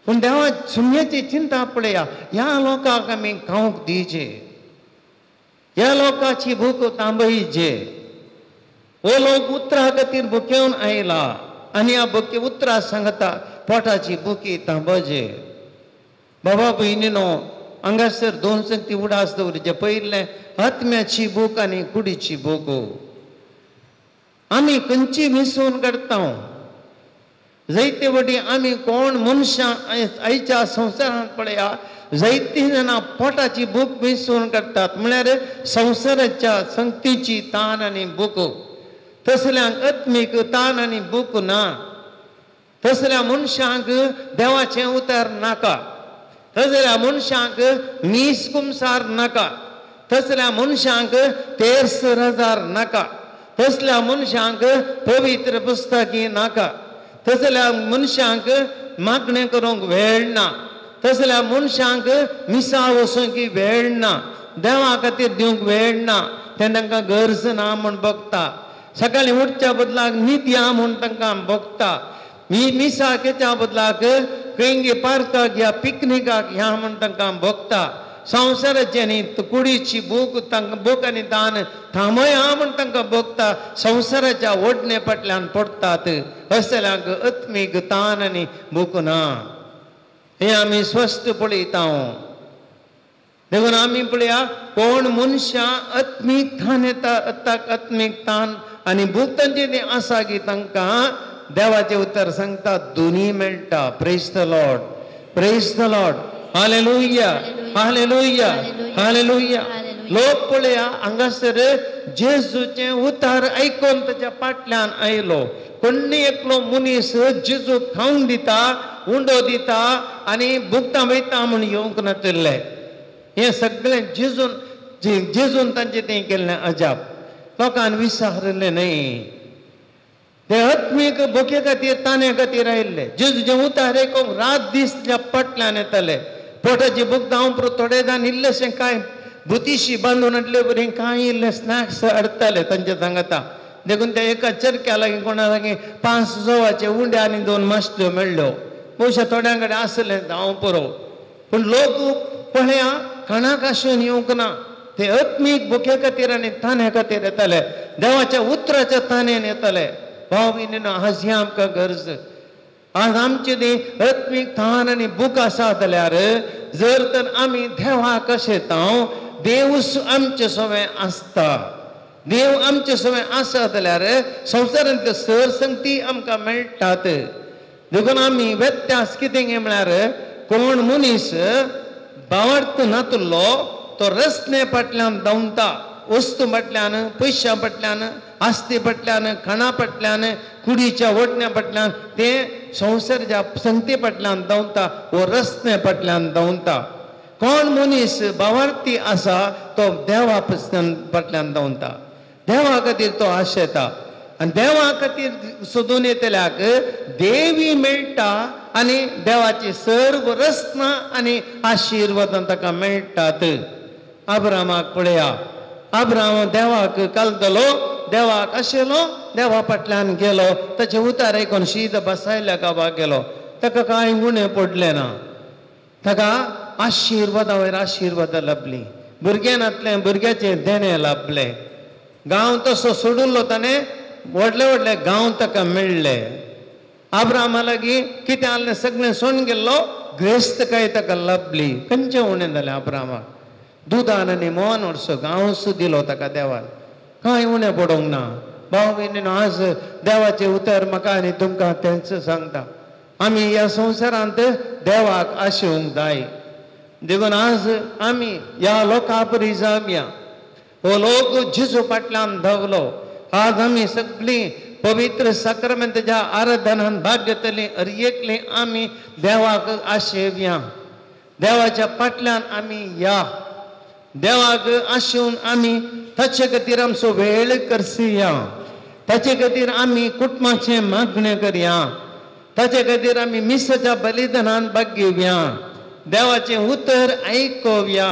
पूण देवा सुमयाची चिंता पळया, ह्या लोकांक आमी खावंक दिजे, ह्या लोकांची भूक तांबयजे. हो लोक उतरा खातीर भुकेवन आयला आनी ह्या भुके उतरां सांगता पोटाची भुकी तांबजे. बाबा भयणीनो हांगासर दोन संगती उडास दवरचे. पयलें आत्म्याची भूक आनी कुडीची भूक. आमी खंयची विसरून काडटा. जायते वटी आमी कोण मनशां आयच्या संवसारांत पळया जायतीं जाणां पोटाची भूक विसरून काडटात, म्हळ्यार संवसाराच्या संगतीची तान आनी भूक. तसल्यांक आत्मीक तान आनी भूक ना, तसल्या मनशांक देवाचें उतर नाका, तसल्या मनशांक मीस कुमसार नाका, तसल्या मनशांक तेर्स रजार नाका, तसल्या मनशांक पवित्र पुस्तकी नाका, तसल्या मनशांक मागणें करूंक वेळ ना, तसल्या मनशांक मिसा वचूंक वेळ ना, देवा खातीर दिवंक वेळ ना, तें तांकां गरज ना म्हूण भोगता. सकाळीं उठच्या बदलाक न्हिदया म्हूण तांकां भोगता. मिसाक येच्या बदलाक खंय पार्काक या पिकनिकाक ह्या म्हूण तांकां भोगता. संवसाराचें न्ही कुडीची भूक तांकां भूक आनी तान थांबया म्हूण तांकां भोगता. संवसाराच्या ओडणे फाटल्यान पडटात. असल्यांक आत्मीक तान आनी भूक ना. हें आमी स्पश्ट पळयता. देखून आमी पळया कोण मनशां आत्मीक तान येता, आत्मीक तान आनी भूक तांची ती आसा की तांकां देवाचें उतर सांगता दोनी मेळटा. Praise the Lord, praise the Lord, hallelujah. Hallelujah, hallelujah. लोक पळया हांगासर जेजूचें उतार आयकून ताच्या फाटल्यान आयलो. कोण्णी एकलो मनीस जेजू खावंक दिता, उंडो दिता आनी भुकता वयता म्हूण येवंक नातिल्लें. हें सगळें जेजून जेजून तांचें तें केल्लें अजाप लोकान विसरलें न्हय. ते आत्मीक भुके खातीर ताने खातीर आयिल्ले. जेजूचें उतार आयकूंक रात दीस त्या फाटल्यान येताले. पोटाची भूक जावं पुरो थोडे जाण इल्लेशें कांय भुतीशी बांदून हाडले बरी कांय इल्ले स्नॅक्स हाडटाले तांचे सांगता. देखून त्या एका चरक्या लागीं कोणा लागीं 5 जवाचे उंडे आनी 2 मासल्यो मेळ्ळ्यो. बहुशा थोड्यां कडेन आसलें जावं पुरो, पूण लोक पळया खाणाक आसून येवंक ना. ते आत्मीक भुके खातीर आनी ताने खातीर येताले, देवाच्या उतराच्या तानेन येताले. भाव भयणीनो, आज ही आमकां गरज. आज आमची ती आत्मीक तान आनी भूक आसा जाल्यार जर तर आमी देवाक अशें देवूच आमचे सवें आसता. देव आमचे सवें आसा जाल्यार संवसारांतल्यो सर संगती आमकां मेळटात. देखून आमी व्यत्यास कितें म्हळ्यार कोण मनीस भावार्थ नातुल्लो तो रस्ते फाटल्यान धांवता, वस्तू फाटल्यान, पयशां फाटल्यान, आस्ती फाटल्यान, खाणा फाटल्यान, कुडीच्या ओडण्या फाटल्यान, ते संवसाराच्या संगती फाटल्यान धांवता वो रस्ते फाटल्यान धांवता. कोण मनीस भावार्थी आसा तो देवा फाटल्यान धांवता, देवा खातीर तो आशेता आनी देवा खातीर सोदून येतल्याक देवी मेळटा आनी देवाची सर्व रचना आनी आशिर्वादां ताका मेळटात. अब्रामाक पळया, अब्राम देवाक कलतलो, देवाक आशिल्लो, देवा फाटल्यान गेलो. ताचे उतार आयकून शीत बसायल्या गांवाक गेलो. ताका कांय उणें पडलें ना. ताका आशिर्वादा वयर आशिर्वादां लाबलीं. भुरगें नातलें, भुरग्याचें देणें लाबलें. गांव तसो सोडुल्लो ताणें, व्हडले व्हडले गांव ताका मेळ्ळे. अब्रामा लागीं कितें आहलें सगळें सोडून गेल्लो, ग्रेस्तकाय ताका लाबली. खंयचें उणें जालें अब्रामाक? दुदान आनी मोवान व्हडसो गांवस दिलो ताका देवान, कांय उणें पडोवंक ना. भाव भयणीनो, आज देवाचें उतर म्हाका आनी तुमकां तेंच सांगता. आमी ह्या संवसारांत देवाक आशेवंक जाय. देखून आज आमी ह्या लोकां परी जावया. हो लोक जेजू फाटल्यान धांवलो. आज आमी सगळीं पवित्र साक्रमेंताच्या आराधनान भाग घेतली. हर एकली आमी देवाक आशेवया, देवाच्या फाटल्यान आमी या, देवाक आशेवन आमी ताचे खातीर आमचो वेळ करसया, ताचे खातीर आमी कुटुंबाचें मागणें करया, ताचे खातीर आमी मिसाच्या बलिदानान भाग घेवया, देवाचें उतर आयकोवया,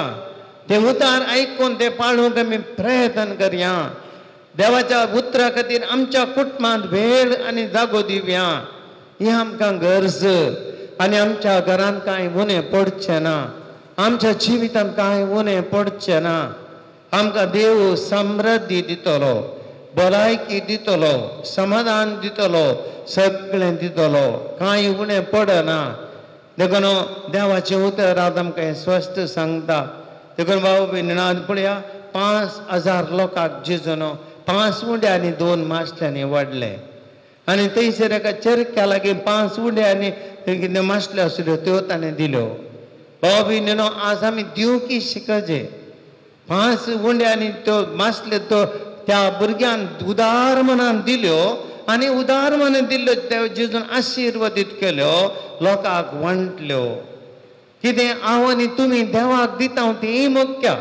तें उतर आयकून तें पाळूंक आमी प्रयत्न करया. देवाच्या उतरा खातीर आमच्या कुटुंबांत वेळ आनी जागो दिवया. ही आमकां गरज. आनी आमच्या घरांत कांय उणें पडचें ना, आमच्या जिवितांत कांय उणें पडचें ना. आमकां देव समृद्धी दितलो, भलायकी दितलो, समाधान दितलो, सगळें दितलो, कांय उणें पडना. देखून देवाचें उतर आज आमकां स्वस्थ सांगता. देखून भाव भयणीनो, पळया 5000 लोकांक जेजून 5 उंडे आनी 2 मासल्यांनी वाडले. आनी थंयसर एका चरक्या लागीं 5 उंडे आनी कितें मासल्यो आसल्यो त्यो ताणें दिल्यो. भाव भयणीनो, आज आमी दिवंकी शिकचे. 5 उंडे आनी त्यो मासल्यो त्यो त्या भुरग्यान उदार मनान दिल्यो आनी उदार मनान दिल्ल्यो त्यो जेजून आशिर्वादीत केल्यो, लोकांक वांटल्यो. कितें हांव आनी तुमी देवाक दिता ती मुख्य.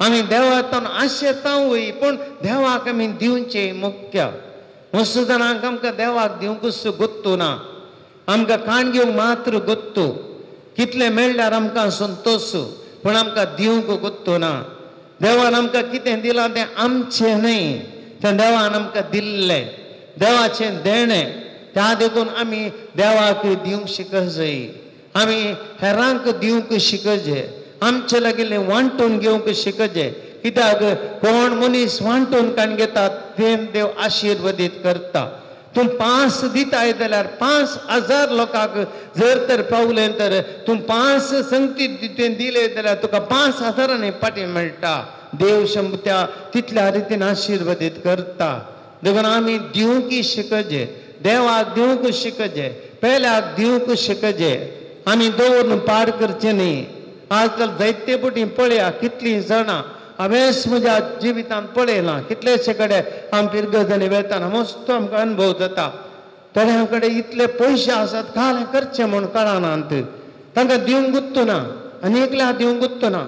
आमी देवाक आशेतावूय, पूण देवाक आमी दिवचें मुख्य. मस्त जाणांक आमकां देवाक दिवंकूच गोत्तू ना, आमकां काण घेवंक मात्र गोत्तू. कितलें मेळ्ळ्यार आमकां संतोश, पूण आमकां दिवंक गोत्तू ना. देवान आमकां कितें दिलां तें आमचें न्हय, तें देवान आमकां दिल्लें, देवाचें देणें. त्या देखून आमी देवाक दिवंक शिकजय, आमी हेरांक दिवंक शिकजे, आमचे लागिल्लें वांटून घेवंक शिकजे. कित्याक कोण मनीस वांटून काण घेता तें देव आशिर्वादीत करता. तूं 5 दिताय जाल्यार 5000 लोकांक जर तर पावलें तर तूं 5 संगती दिले जाल्यार तुका 5000 फाटीं मेळटा. देव शंबर तितल्या रितीन आशिर्वादीत करता. देखून आमी दिवंकी शिकजे, देवाक दिवंक शिकजे, पेल्याक दिवंक शिकजे. आमी दवरून पाड करचें न्ही. आजकाल जायते पटी पळया कितलीं जाणां हांवेंच म्हज्या जिवितांत पळयलां कितलेशे कडेन आम पिरगजांनी वेताना मस्त आमकां अनुभव जाता. थोड्यां कडेन इतले पयशे आसात काल करचे म्हूण कळनात, तांकां दिवंक गुत्तू ना आनी एकल्या दिवंक गुत्तू ना.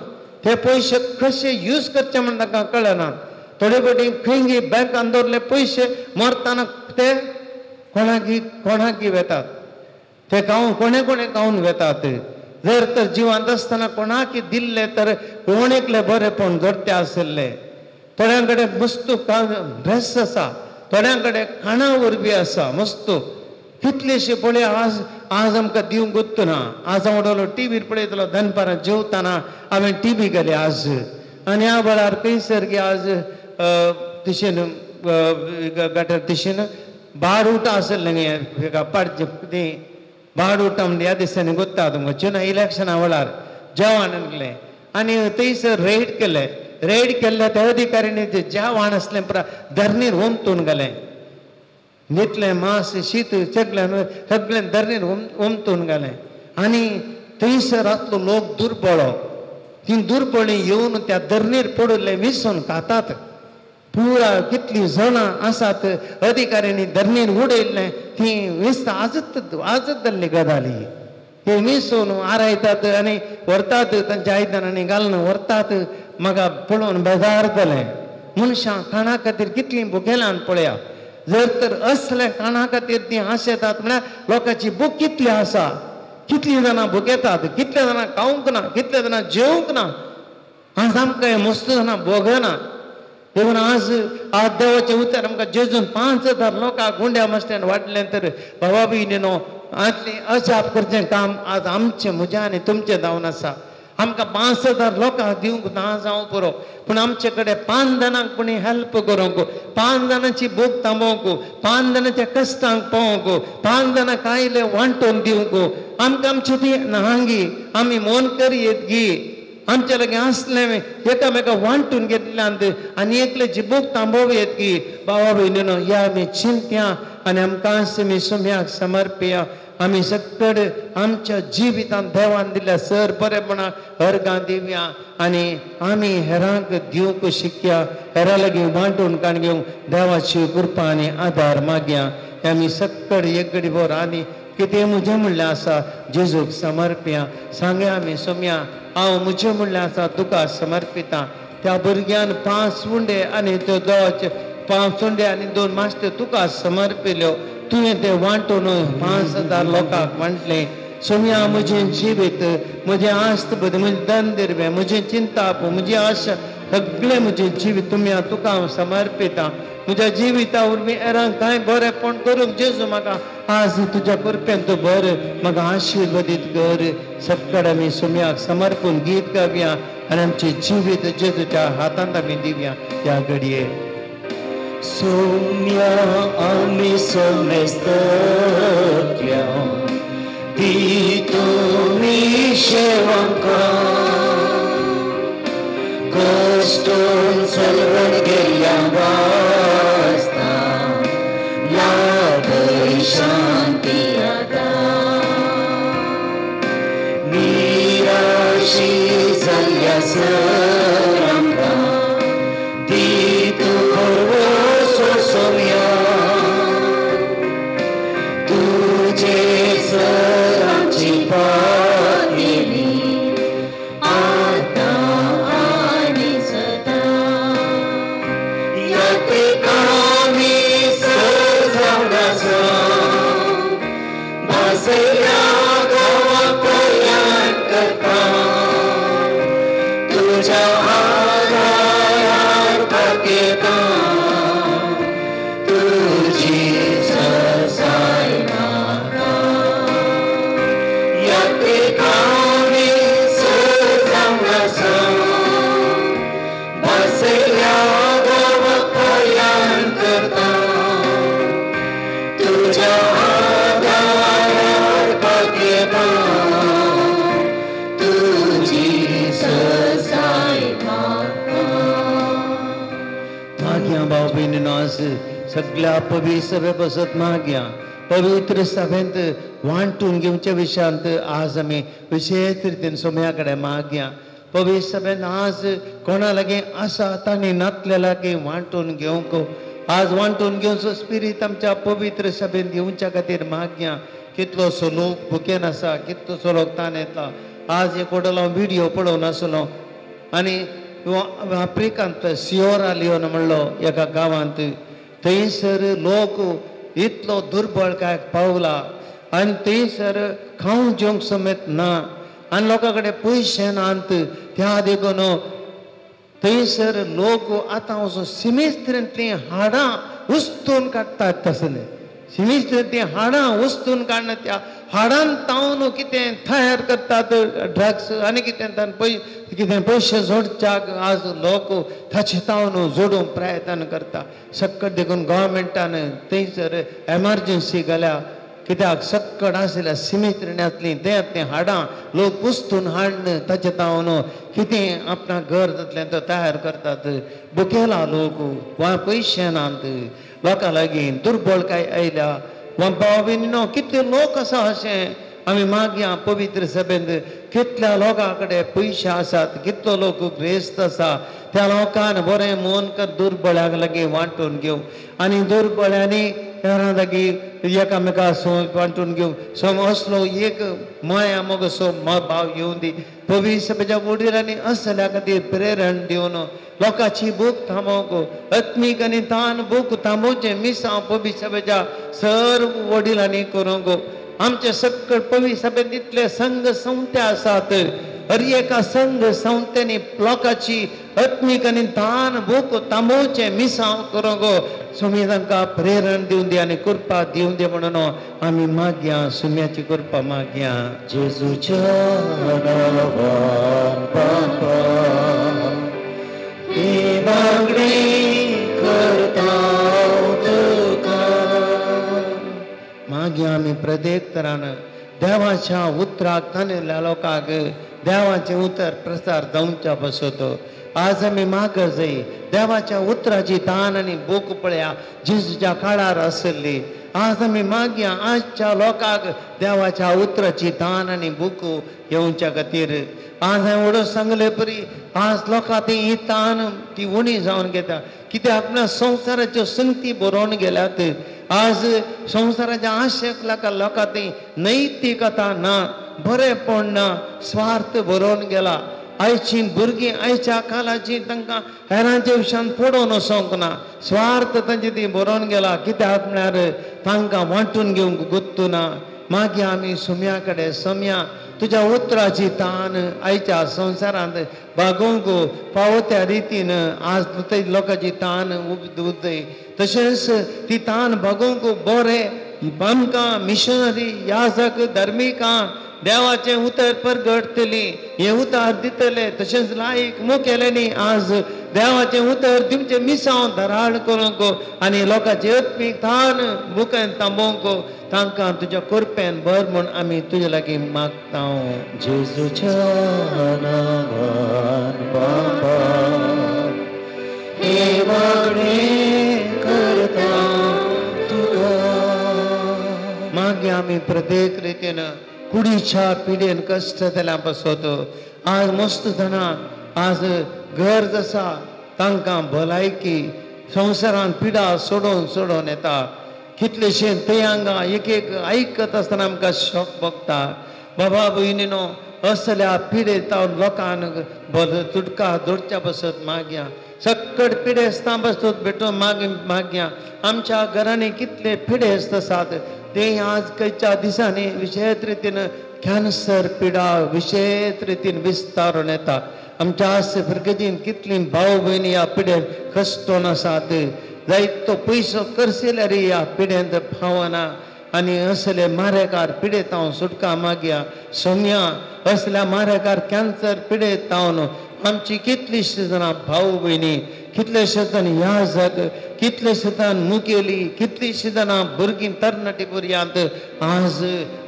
ते पयशे कशे यूज करचे म्हूण तांकां कळना. थोडे पटी खंय बँकान दवरले पयशे मरतना ते कोणाकी कोणाकी वेतात, ते गांव कोणे कोणे गावन वेतात. जर तर जिवांत आसतना कोणाकी दिल्ले तर कोण एकले बरेपण जोडते आशिल्ले. थोड्यां कडेन मस्त ड्रेस आसा, थोड्यां कडेन खाणां वरवीं आसा मस्त कितलेशे पळय. आज आज आमकां दिवंक गुत्तू ना. आज हांव उडवलो टिवीर पळयतलो दनपारां जेवतना हांवें टिवी गेली आज आनी ह्या वेळार खंयसर की आज तिशेन गटर तिशेन बारूट आसलें न्ही पाडचे ती बारूट म्हणजे ह्या दिसांनी गोत्ता तुमकां चुना इलेक्शना वेळार जेवण लागलें आनी थंयसर रेड केलें. रेड केल्ल्या त्या अधिकाऱ्यांनी ते जेवण आसलें पुरा धरणीर ओमतून घालें. नितलें मांस शीत सगळें सगळें धरणीर ओमतून घालें आनी थंयसर आसलो लोक दुर्बळो. ती दुर्बळी येवन त्या धरणीर पडिल्ले विसून खातात. पुरा कितलीं जाणां आसात अधिकाऱ्यांनी धरणीर उडयल्लें ती विसता आजत आजत जाल्ली गजाली. ते विसून आरायतात आनी व्हरतात तांच्या आयदनांनी घालून व्हरतात. म्हाका पळोवन बेजार जालें. मनशां खाणा खातीर कितलीं भुकेल्यान पळया. जर तर असल्या खाणा खातीर तीं आशेतात म्हळ्यार लोकांची भूक कितली आसा, कितलीं जाणां भुकेतात, कितल्या जाणां खावंक ना, कितल्या जाणां जेवंक ना. आज आमकां हें मस्त जाणां भोगना. देखून आज आज देवाचें उतर आमकां जेजून 5000 लोकांक गुंड्या मस्त्यान वाडलें तर बाबा भयणीनो आदली अजाप करचें काम आज आमचें म्हजें आनी तुमचें जावन आसा. आमकां 5000 लोकांक दिवंक ना जावं पुरो, पूण आमचे कडेन 5 जाणांक कोणी हेल्प करूंक, 5 जाणांची भूक थांबोवंक, 5 जाणांच्या कश्टांक पावोवंक, 5 जाणांक आयले वांटून दिवंक आमकां आमची ती नांगी आमी मोन करयेत गी. आमचे लागीं आसलें एकामेका वांटून घेतल्यान आनी एकल्याची भूक थांबोवयेत की. बाबा भयणीनो ह्या आमी चिंत्या आनी आमकां आमी सुम्याक समर्पया. आमी सगळे आमच्या जिवितांत देवान दिल्या सर बरेपणाक अर्गां दिवया आनी आमी हेरांक दिवंक शिकया, हेरां लागीं वांटून काण घेवंक देवाची कृपा आनी आदार मागया. आमी सगळे एक घडी भर आनी कितें म्हजें म्हणलें आसा जेजूक समर्पया. सांगया आमी सोम्या हांव म्हजें म्हणलें आसा तुका समर्पिता. त्या भुरग्यान 5 उंडे आनी त्यो देवाचे 5 उंडे आनी 2 मास्टे तुका समर्पिल्यो. तुवें ते वांटून 5000 लोकांक वांटलें. सोम्या म्हजें जिवीत, म्हजें आस्त बुद्धी, म्हजें दंदिरवें, म्हजें चिंताप, म्हजी आशा सगळें म्हजें जिवीत तुमी तुका हांव समर्पिता. म्हज्या जिविता वरवीं हेरांक कांय बरेंपण करूंक जेजू म्हाका आज तुज्या कृपेन तूं बरें म्हाका आशिर्वादीत कर. सगळे आमी सोम्याक समर्पून गीत गावया आनी आमचें जिवीत जेजूच्या हातांत आमी दिवया ह्या घडये. सोम्या आमी समेस्तल्या दी तुमी शेवंका कश्टून सलवण गेल्या वास्ता लाभय शांती आदार निराशी जाल्ल्या सर आमकां दी तूं भरवसो सोम्या तुजे सर आमची पातयेली आतां आनी सदां. यात्रिकांनी सर जावन आसा भासयल्या गांवां प्रयाण करता तुज्या आदारार पातयेता तुजी सरसाय म्हाका. यात्रिकांनी सर जावन आसा भासयल्या गांवां प्रयाण करता तुज्या आदारार पातयेता तुजी सरसाय म्हाका. मागया भाव भयणीनो आज सगळ्या पवित्र सभे बसत मागया. पवित्र सभेंत वांटून घेवच्या विशयांत आज आमी विशेश रितीन सोम्या कडेन मागया. पवित्र सभेंत आज कोणा लागीं आसा तांणी नातल्या लागीं वांटून घेवंक, आज वांटून घेवचो स्पिरीत आमच्या पवित्र सभेंत घेवच्या खातीर मागया. कितलोसो लोक भुकेन आसा, कितलोसो लोक ताण येता. आज एक वडलो व्हिडियो पळोवन आसलो आनी आफ्रिकांत सियोरा लियोन म्हणलो एका गांवांत, थंयसर लोक इतलो दुर्बळ काय पावला आनी थंयसर खावंक जेवंक समेत ना आनी लोकां कडेन पयशे नात. त्या देखून थंयसर लोक आतां वचून सिमेस्त्रींतलीं हाडां उस्तून काडटात. तसलें सिमेस्त्रींतलीं हाडां उस्तून काडून त्या हाडान तावन कितें तयार करतात ड्रग्स आनी कितें कितें पयशे जोडच्याक आज लोक ताचे तावन जोडूंक प्रयत्न करता. सक्कट देखून गव्हर्मेंटान थंयसर एमर्जन्सी घाल्या, कित्याक सक्कट आशिल्ल्या सिमेत्रिण्यांतलीं तेंतलीं हाडां लोक उस्तून हाडून ताचे तावन कितें आपणाक घर जातलें तो तयार करतात. बुकेला लोक वा पयशे नात, लोकां लागीं दुर्बळकाय आयल्या वा भाव भयणीनो कितले लोक आसा अशें आमी मागया पवित्र सभेंत कितल्या लोकां कडेन पयशे आसात, कितलो लोक ग्रेस्त आसा, त्या लोकान बरें मन कर दुर्बळ्यांक लागीं वांटून घेवं आनी दुर्बळ्यांनी हेरां लागीं एकामेका सो वांटून घेवं. सो असलो एक माया मोग सो भाव येवन दी. पवित्र सभेच्या वडिलांनी असल्या खातीर प्रेरण दिवन लोकांची भूक थांबोवंक, आत्मीक आनी तान भूक थांबोवचें मिसांव पवित्र सभेच्या सर्व वडिलांनी करूंक. आमचे सक्कड पवित्र सभेंत इतले संघ संस्था आसात, हर एका संघ संस्थेनी लोकांची आत्मीक आनी तान भूक थांबोवचें मिसांव करूंक. सुमी तांकां प्रेरण दिवन दी आनी कृपा दिवन दी म्हणून आमी मागया, सुम्याची कृपा मागया. जेजूच्या नांवान बापा ही मागणी करता तुका. मागया आमी प्रत्येक तरान देवाच्या उतराक ताणेल्या लोकांक देवाचें उतर प्रसार जावच्या बसत. आज आमी माग जाय देवाच्या उतराची तान आनी भूक पळया जेजूच्या काळार आसली. आज आमी मागया आजच्या लोकांक देवाच्या उतराची तान आनी भूक येवच्या खातीर. आज हांवें व्हडो सांगले परी आज लोकां ती ही तान ती उणी जावन घेता, कित्याक ना संवसाराच्यो संगती बरोवन गेल्यात. आज संवसाराच्या आशेक लोकां ती नैतिकता ना, बरेंपण ना, स्वार्थ बरोवन गेला. आयची भुरगीं आयच्या काळाची तांकां हेरांच्या विशयान पडोवन वचोंक ना, स्वार्थ तांचे ती बरोवन गेला. कित्याक म्हळ्यार तांकां वांटून घेवंक गुत्तू ना. मागीर आमी सुम्या कडेन सम्या तुज्या उतराची तान आयच्या संवसारांत बागोवंक फावो त्या रितीन आज लोकांची तान उदय, तशेंच ती तान बागोवंक बरें आमकां मिशनरी याजक धर्मिकां देवाचें उतर परगटतली, हें उतर दितले. तशेंच लायक मुखेल्यांनी आज देवाचें उतर दिवचें मिसांव धराळ करूंक आनी लोकांचे आत्मीक तान मुखेन थांबोवंक तांकां तुज्या कृपेन भर म्हूण आमी तुजे लागीं मागता. जेजूच्या नांवान बापा ही मागणी करता तुका. मागीर आमी प्रत्येक रितीन कुडीच्या पिडेन कश्ट जाल्या पासत आज मस्त जाणां आज गरज आसा तांकां भलायकी संवसारान पिडा सोडोवन सोडोवन येता. कितलेशे थंय हांगा एक एक आयकत आसतना आमकां शॉक भोगता. बाबा भयणीनो असल्या पिडेत लोकांक तुटका दोडच्या बसत मागया, सक्कड पिडेस्तां बसत भेटून मागया. आमच्या घरांनी कितले पिडेस्त आसात ते आज खंयच्या दिसांनी विशेश रितीन कॅन्सर पिडा विशेश रितीन विस्तारून येता. आमच्या आस फिरगजीन कितलीं भाव भयणी ह्या पिडेन कश्टोन आसात, जायतो पयसो करशिल्यार ह्या पिडेंत पावना आनी असले मारेकार पिडेत हांव सुटका मागया. सोम्या असल्या मारेकार कॅन्सर पिडेत हांव आमची कितलीशीं जाणां भाव भयणी, कितलेशे जाण याजक, कितलेशे जाण मुखेली, कितलीशीं जाणां भुरगीं तरणाटी भुरग्यांत आज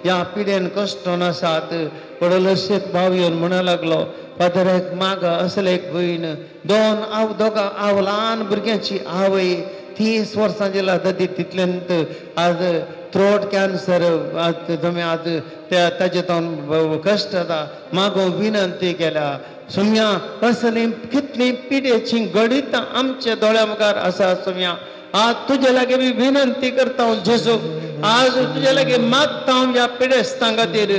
ह्या पिडेन कश्टोन आसात. व्हडलोशेक भाव येवन म्हणूंक लागलो, फादर एक माग असले एक भयण, दोन आव दोगां आव ल्हान भुरग्यांची आवय, 30 वर्सां जेला ती तितल्यांत आज थ्रोट कॅन्सर आज तुमी आज त्या ताजे तावन कश्ट जाता मागो विनंती केल्या सोम्या. असली कितली पिडेची गणितां आमच्या दोळ्या मुखार आसा सोम्या. आज तुजे लागीं मी विनंती करता जेजू, आज तुजे लागीं मागता ह्या पिडेस्तां खातीर.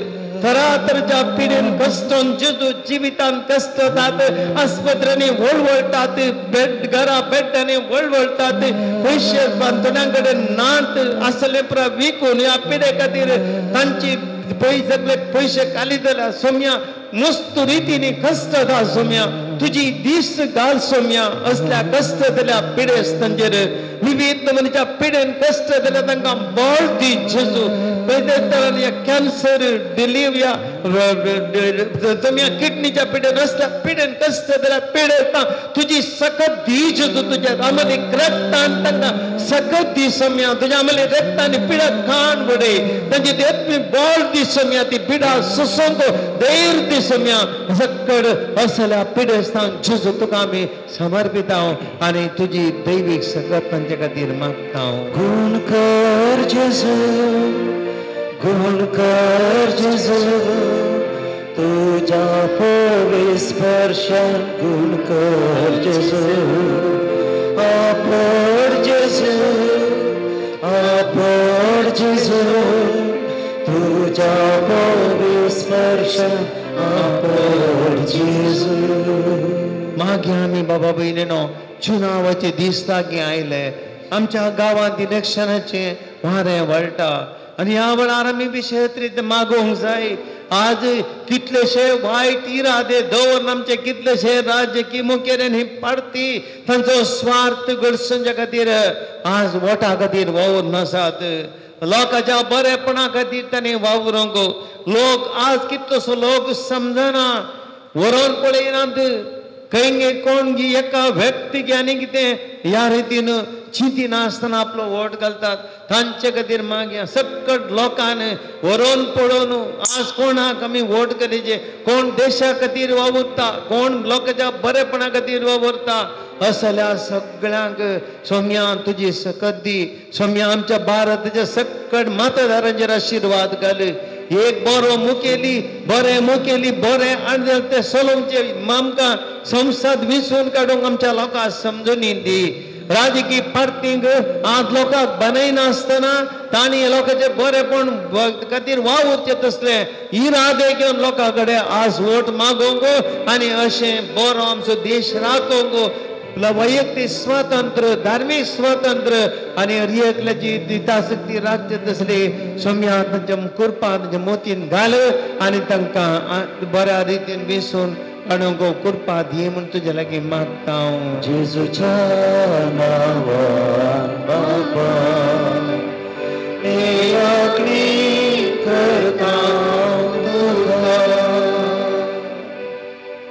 तरातरच्या पिडेन कश्टोन जेजू जिवितान कश्ट जातात, आस्पत्र्यांनी वळवळटात, बेड घरा बेड्यांनी वळवळटात, पयशे थोड्यां कडेन नात आसले पुरा विकून ह्या पिडे खातीर तांची पयशे सगळे पयशे खाली जाल्या सोम्या. मस्त रितीने कश्ट जाता सोम्या, तुजी दीस घाल सोम्या. असल्या कश्ट जाल्या पिडेस्तांचेर विविध नमुन्याच्या पिडेन कश्ट जाल्या तांकां बळ दी जेजू. कॅन्सर डिलिव्या किडनीच्या पिडेन असल्या पिडेन कश्ट जाल्या पिडेस्तां तुजी सकत दी जेजू. तुज्या आमली रक्तान तांकां सकत दी सोम्या. तुज्या आमली रक्तान पिडा खाण वडय तांची ती बळ दी सोम्या. ती पिडा सोसूंक धैर्य दी सोम्या. सकड असल्या पिडेस्तांक जेजू तुका आमी समर्पिता आनी तुजी दैवीक सकत तांचे खातीर मागता. गुण कर जेजू, गुण कर जेजू, तुझ्या पवित्र स्पर्शान गुण कर जेजू. आपण जेजू, आपण जेजू, तुझ्या पवित्र स्पर्शान आपण जेजू. मागीर आमी बाबा भयणीनो चुनावाचे दीस लागीं आयले. आमच्या गांवांत इलेक्शनाचें वारें वळटा आनी ह्या वेळार आमी विशेश मागोवंक जाय. आज कितलेशे वायट इरादे दवरून आमचे कितलेशे राजकीय मुखेल्यान ही पार्टी तांचो स्वार्थ घडसोवच्या खातीर आज वोटा खातीर वावरून आसात. लोकांच्या बरेपणा खातीर तांणी वावरूंक. लोक आज कितलोसो लोक समजना, व्हरोन पळयनात खंय कोण एका व्यक्तीक आनी कितें ह्या रितीन चिंतिनासतना आपलो वोट घालतात. तांचे खातीर मागीर सकट लोकान व्हरोन पळोवन आज कोणाक आमी वोट करीचे, कोण देशा खातीर वावुरता, कोण लोकांच्या बरेपणा खातीर वावुरता. असल्या सगळ्यांक सोम्या तुजी सकत दी. सोम्या आमच्या भारताच्या सकट मतदारांचेर आशिर्वाद घाल. एक बरो मुखेली, बरें मुखेली, बरें आनी ते चलोवचे आमकां संसद विसून काडूंक आमच्या लोकांक समजून दी. राजकीय पार्टींक आज लोकांक बनयनासतना तांणी लोकांचे बरेपण खातीर वावुरचें तसले इरादे घेवन लोकां कडेन आज वोट मागोवंक आनी अशें बरो आमचो देश राखोवंक वैयक्तीक स्वातंत्र्य, धार्मीक स्वातंत्र्य आनी एकल्याची दिताशक्ती राखचे तसली सोम्या तांच्या कृपा तांच्या मोतीन घाल आनी तांकां बऱ्या रितीन विसून काडूंक कृपा दी म्हूण तुज्या लागीं मागता. जेजूच्या नांवान बाबा याचणी करता तुका.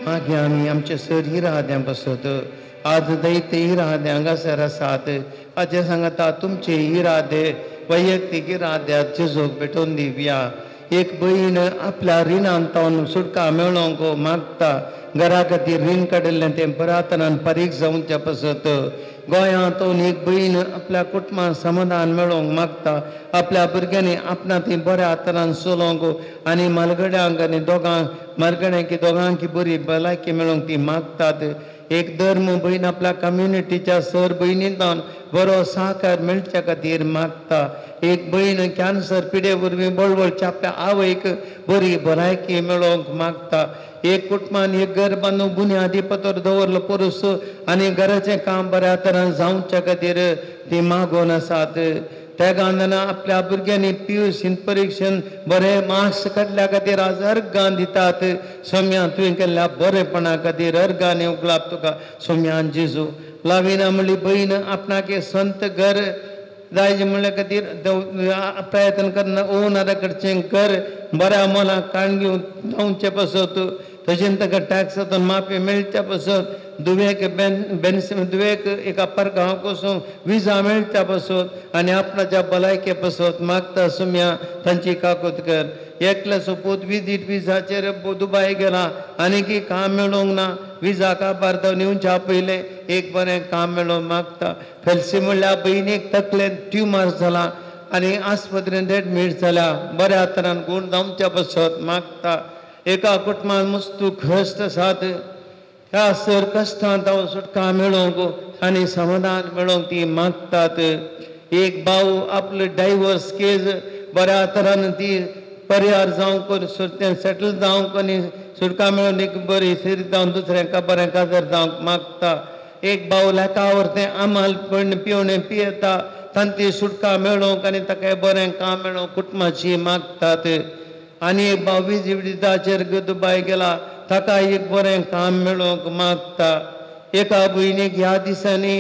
मागीर आमी आमचे सर इराद्यां पासत आज दैत्य इरादे हांगासर आसात. आजे सांगता तुमचे इरादे वैयक्तीक इराद्यात जेजूक भेटोवन दिवया. एक भयण आपल्या रिणान तावन सुटका मेळोवंक मागता. घरा खातीर रीण काडिल्लें तें परातनान फारीक जावच्या पासत. गोंयांतून एक भयण आपल्या कुटुंबान समाधान मेळोवंक मागता. आपल्या भुरग्यांनी आपणा ती बऱ्या तरान चलोवंक आनी मालगड्यांक आनी दोगांक मालगड्यांक दोगांक बरी भलायकी मेळोवंक ती मागतात. एक धर्म भयण आपल्या कम्युनिटीच्या सर भयणींतल्यान बरो सहकार मेळच्या खातीर मागता. एक भयण कॅन्सर पिडे वरवीं बळवळच्या आपल्या आवयक बरी भलायकी मेळोवंक मागता. एक कुटुंबान एक घर बांदून बुन्यादी पत्र दवरलो पुरूस आनी घराचें काम बऱ्या तरान जावच्या खातीर ती मागोवन आसात. त्या गांधाना आपल्या भुरग्यांनी पियूसीन परिक्षण बरे मार्क्स काडल्या खातीर आज अर्गां दितात. सोम्या तुवें केल्ल्या बरेपणा खातीर अर्गांनी उगलाप तुका सोम्यान जेजू. लाविना म्हणली भयण आपणाक संत घर जाय म्हणल्या खातीर प्रयत्न करना ओनरा कडचें घर बऱ्या मोलाक काडून घेवन जावचे पासत, तशेंच ताका टॅक्सांतून माफी मेळच्या पासत, दुवेक दुवेक एका परगांव कोसून विजा मेळच्या पासत आनी आपणाच्या भलायके पासत मागता. सोम्या तांची काकूत कर. एकल्याचो पूत विजीट विजाचेर दुबाय गेला आनी की काम मेळोवंक ना. विजा काबार जावन येवच्या पयलें एक बरें काम मेळोवंक मागता. फेल्सी म्हणल्यार भयणीक तकलेन ट्युमर जाला आनी आस्पत्रेंत एडमीट जाल्या, बऱ्या तरान गूण जावच्या पासत मागता. एका कुटुंबान मस्तू कश्ट आसात, ह्या सर कश्टांत हांव सुटका मेळोवंक आनी समाधान मेळोवंक ती मागतात. एक भाव आपलो डायवर्स केज बऱ्या तरान ती परिहार जावंक सेटल जावंक आनी सुटका मेळोवन एक बरी सिर जावन दुसऱ्यांका बरें काजार जावंक मागता. एक भाव लेखावर तें आमाल पण पिवणें पियेता, तांची सुटका मेळोवंक आनी ताका बरें काम मेळोवंक कुटुंबाची मागतात. आनी एक भाव विजिविदाचेर दुबाय गेला, ताका एक बरें काम मेळोवंक मागता. एका भयणीक ह्या दिसांनी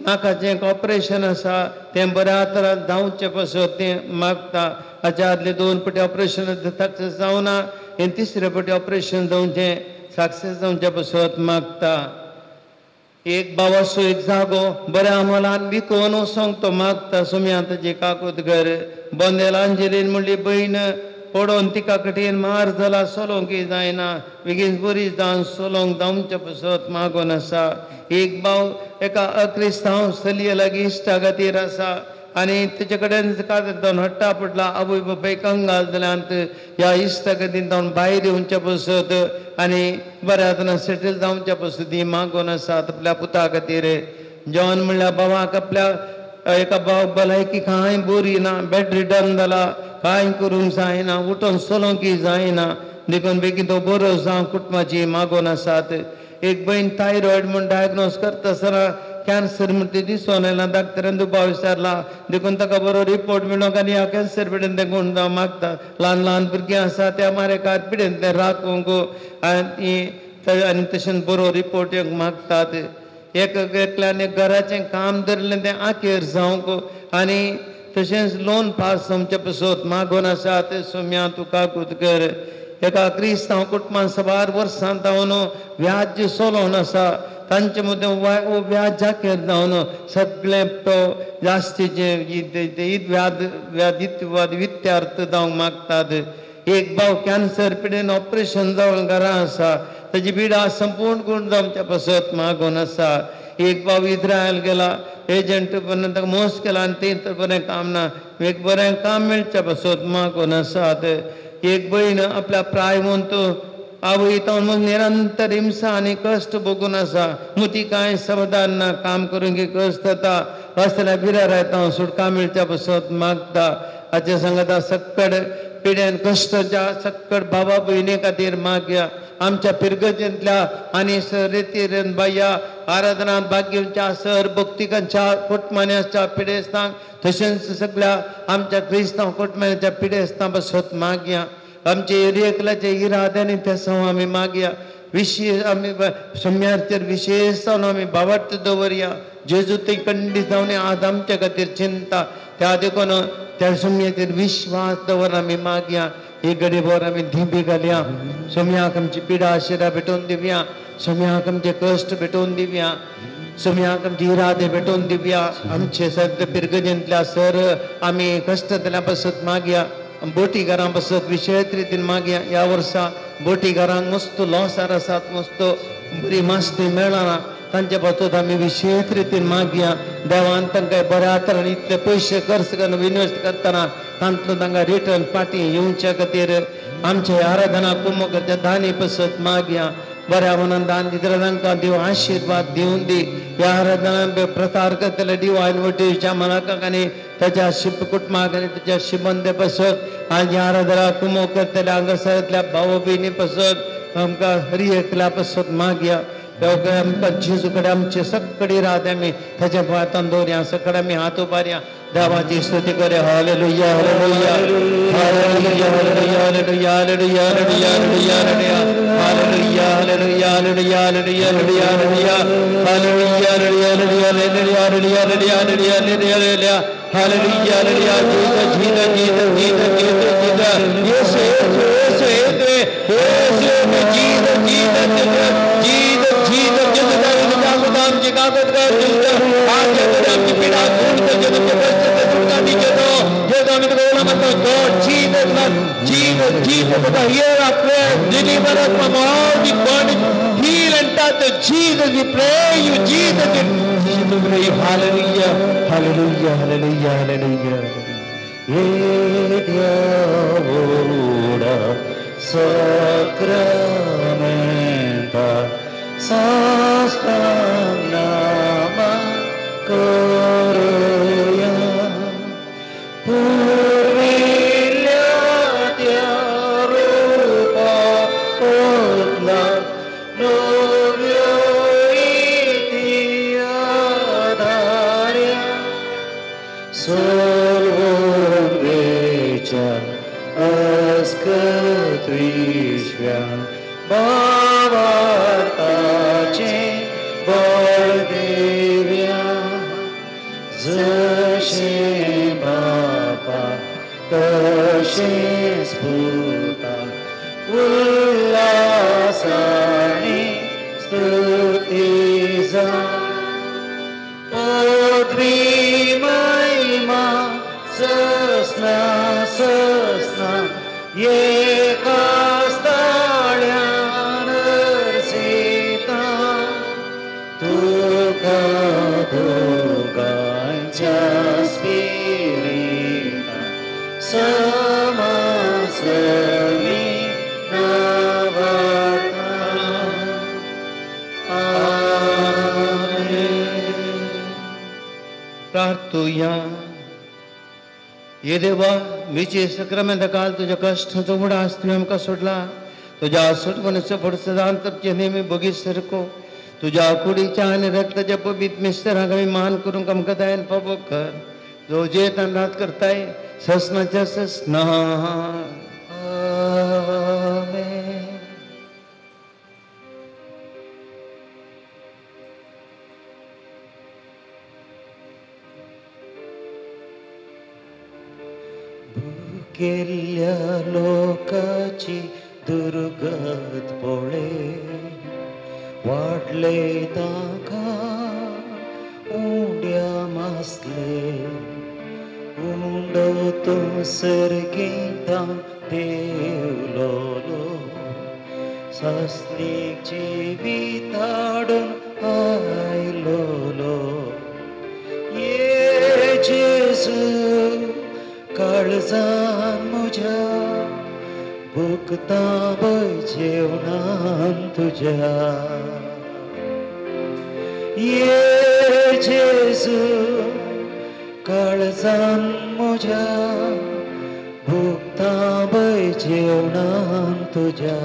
नाकाचें एक ऑपरेशन आसा, तें बऱ्या तरान जावचें पासत तें मागता. हाच्या आदले 2 पटी ऑपरेशन सक्सेस जावना, हें तिसरे पटी ऑपरेशन जावचें सक्सेस जावचें पासत मागता. एक बाबाचो एक जागो बऱ्या मोलान विकोवन वचोंक तो मागता. सुम्या ताजी काकूत घर बंदेल अंजलीन म्हणली भयण पडोवन तिका कठीण मार जाला, चलोवंक जायना, बेगीन बरी जावन चलोवंक जावचे पासत मागून आसा. एक भाव एका अक्रिस्तांव चलये लागीं इश्टा खातीर आसा आनी तेचे कडेन काजार जावन हट्टा पडला, आवय बापाय कंगाल जाल्यांत, ह्या इश्टा खातीर जावन भायर येवचे पासत आनी बऱ्या तरान सेटल जावचे पासत ती मागून आसात आपल्या पुता खातीर. जॉन म्हणल्यार बाबाक आपल्या एका भाव भलायकी कांय बरी ना, बेड रिटर्न जाला, कांय करूंक जायना, उठोन चलोवंक जायना, देखून बेगीन तो बरो जावं कुटुंबाची मागून आसात. एक भयण थायरॉयड म्हूण डायग्नोज करता आसतना कॅन्सर म्हण ती दिसून आयला, डाक्टरान दुबाव विचारला, देखून ताका बरो रिपोर्ट मेळोंक आनी ह्या कॅन्सर पिडेन तें गूण जावं मागता. ल्हान ल्हान भुरगीं आसा त्या मारेकार पिडेन तें राखूंक आनी तशेंच बरो रिपोर्ट येवंक मागतात. एक एकल्यान एक घराचें काम धरलें तें आखेर जावंक आनी तशेंच लोन पास जावचे पासत मागून आसात. सुम्या तुका कुतकर एका क्रिस्तांव कुटुंबान साबार वर्सां जावन व्याज चलोवन आसा, तांचे मदें व्याज जाकेर जावन सगळें तो जास्तीचें व्याज व्याज वित्यार्थ जावंक मागतात. एक भाव कॅन्सर पिडेन ऑपरेशन जावन घरा आसा, ताजी पिडा संपूर्ण गूण जावच्या पासत मागून आसा. एक भाव इस्रायल गेला, एजंट ताका मोस केला आनी तें तर बरें काम ना, एक बरें काम मेळच्या पासत मागून आसात. एक भयण आपल्या प्रायवंत आवय तावन निरंतर हिंसा आनी कश्ट भोगून आसा, मुती कांय समाधान ना, काम करूंक कश्ट जाता, असल्या बिरार हांव सुटका मेळच्या पासत मागता. हाचे सांगता सक्कड पिड्यान कश्टाच्या सक्कड बाबा भयणी खातीर मागया. आमच्या पिरगजेंतल्या आनी सर रेतीरन बाया आराधनांत भाग घेवच्या सर भक्तिकांच्या कोटमान्याच्या पिडेस्तांक तशेंच सगळ्या आमच्या क्रिस्तांव कोटमान्याच्या पिडेस्तां पासत मागया. आमचे एरियकलाचे इरादे आनी ते सव आमी मागया. विशेष आमी सम्याचेर विशेष जावन आमी बाबट दवरया. जेजू ती कंडी जावन आज आमच्या खातीर चिंता, त्या देखून त्या सुम्याचेर विश्वास दवर आमी मागया. ही गडीभर आमी धिंबी घालया, सोम्याक आमची पिडा आशिरा भेटोवन दिवया, सोम्याक आमचे कश्ट भेटोवन दिवया, सोम्याक आमचे इरादे भेटोवन दिवया. आमचे सद्या पिरगजेंतल्या सर आमी कश्टांतल्या पासत मागया. बोटी घरां पासत विशेष रितीन मागया. ह्या वर्सा बोटी घरांक मस्त लॉसार आसात, मस्त बरी मास्ती मेळना, तांचे पासत आमी विशेष रितीन मागया. देवान तांकां बऱ्या तरान इतले पयशे खर्च करून इन्वेस्ट करतना तांतलो तांकां रिटर्न फाटीं येवच्या खातीर आमचे आराधना कुमोकाच्या दानी पासत मागया. बऱ्या मनान दान दितले तांकां देव आशिर्वाद दिवन दी. ह्या आराधना प्रसार करतले डिवायन वटेच्या मनाक आनी ताच्या कुटुंबाक आनी ताच्या शिबंदे पासत आनी ह्या आराधना कुमो करतल्या हांगासरतल्या भाव भयणी पासत आमकां हरी एकल्या पासत मागया. आमकां जेजू कडेन आमचे सगळे इरादे आमी ताच्या हातान दवरया, सगळे आमी हात उबारया, देवाची स्तुती करया. Hallelujah hallelujah hallelujah hallelujah hallelujah hallelujah hallelujah hallelujah hallelujah hallelujah hallelujah hallelujah hallelujah hallelujah hallelujah hallelujah hallelujah hallelujah. Jesus Jesus Jesus Jesus Jesus Jesus Yesu Yesu Yesu Yesu Jesus Jesus Jesus Jesus Jesus आमची कागद आमची पिडा God, Jesus, Jesus, Jesus, hear our prayers, deliver us from all the bondage, heal and that Jesus, we pray you, Jesus, we pray you. Hallelujah, hallelujah, hallelujah, hallelujah. Yedya Sacramenta Sastanama Koruya Purvilya Rupa Putla Novyo Iti Adharya Solvon Vecha Askatrishvya Bhavartache Baldevya Zashe Bapa Tashe Sputa Ullasani Stutiza Padvi Mahima Sasna Sasna Ekastalyan Sita Tuka Tukancha Spirita Samasami Navarta. Amen. प्रार्थुया. ये देवा, मीचे सक्रमेंत काल तुझ्या कष्टाचो उडास तुवें आमकां सोडला. तुज्या सुटवणेचो फडसदांतरचे नेहमी बगीच सारको तुज्या कुडीच्या आनी रक्ताच्या पबीत मिस्तरांक आमी मान करूंक आमकां दयान फावो कर. जो जेत आनी रात करताय ससनाच्या ससना. आमेन. भुकेल्ल्या लोकाची दुर्गत पळे वाडले तांकां उंड्या मासले उंडो तूं सर्गींता देवलोलो सासणीक जिविताडून आयलोलो. ये जेजू काळजान म्हज्या भुकता पय जेवणान तुज्या. ये जेजू काळजान म्हज्या भुकता पय जेवणान तुज्या.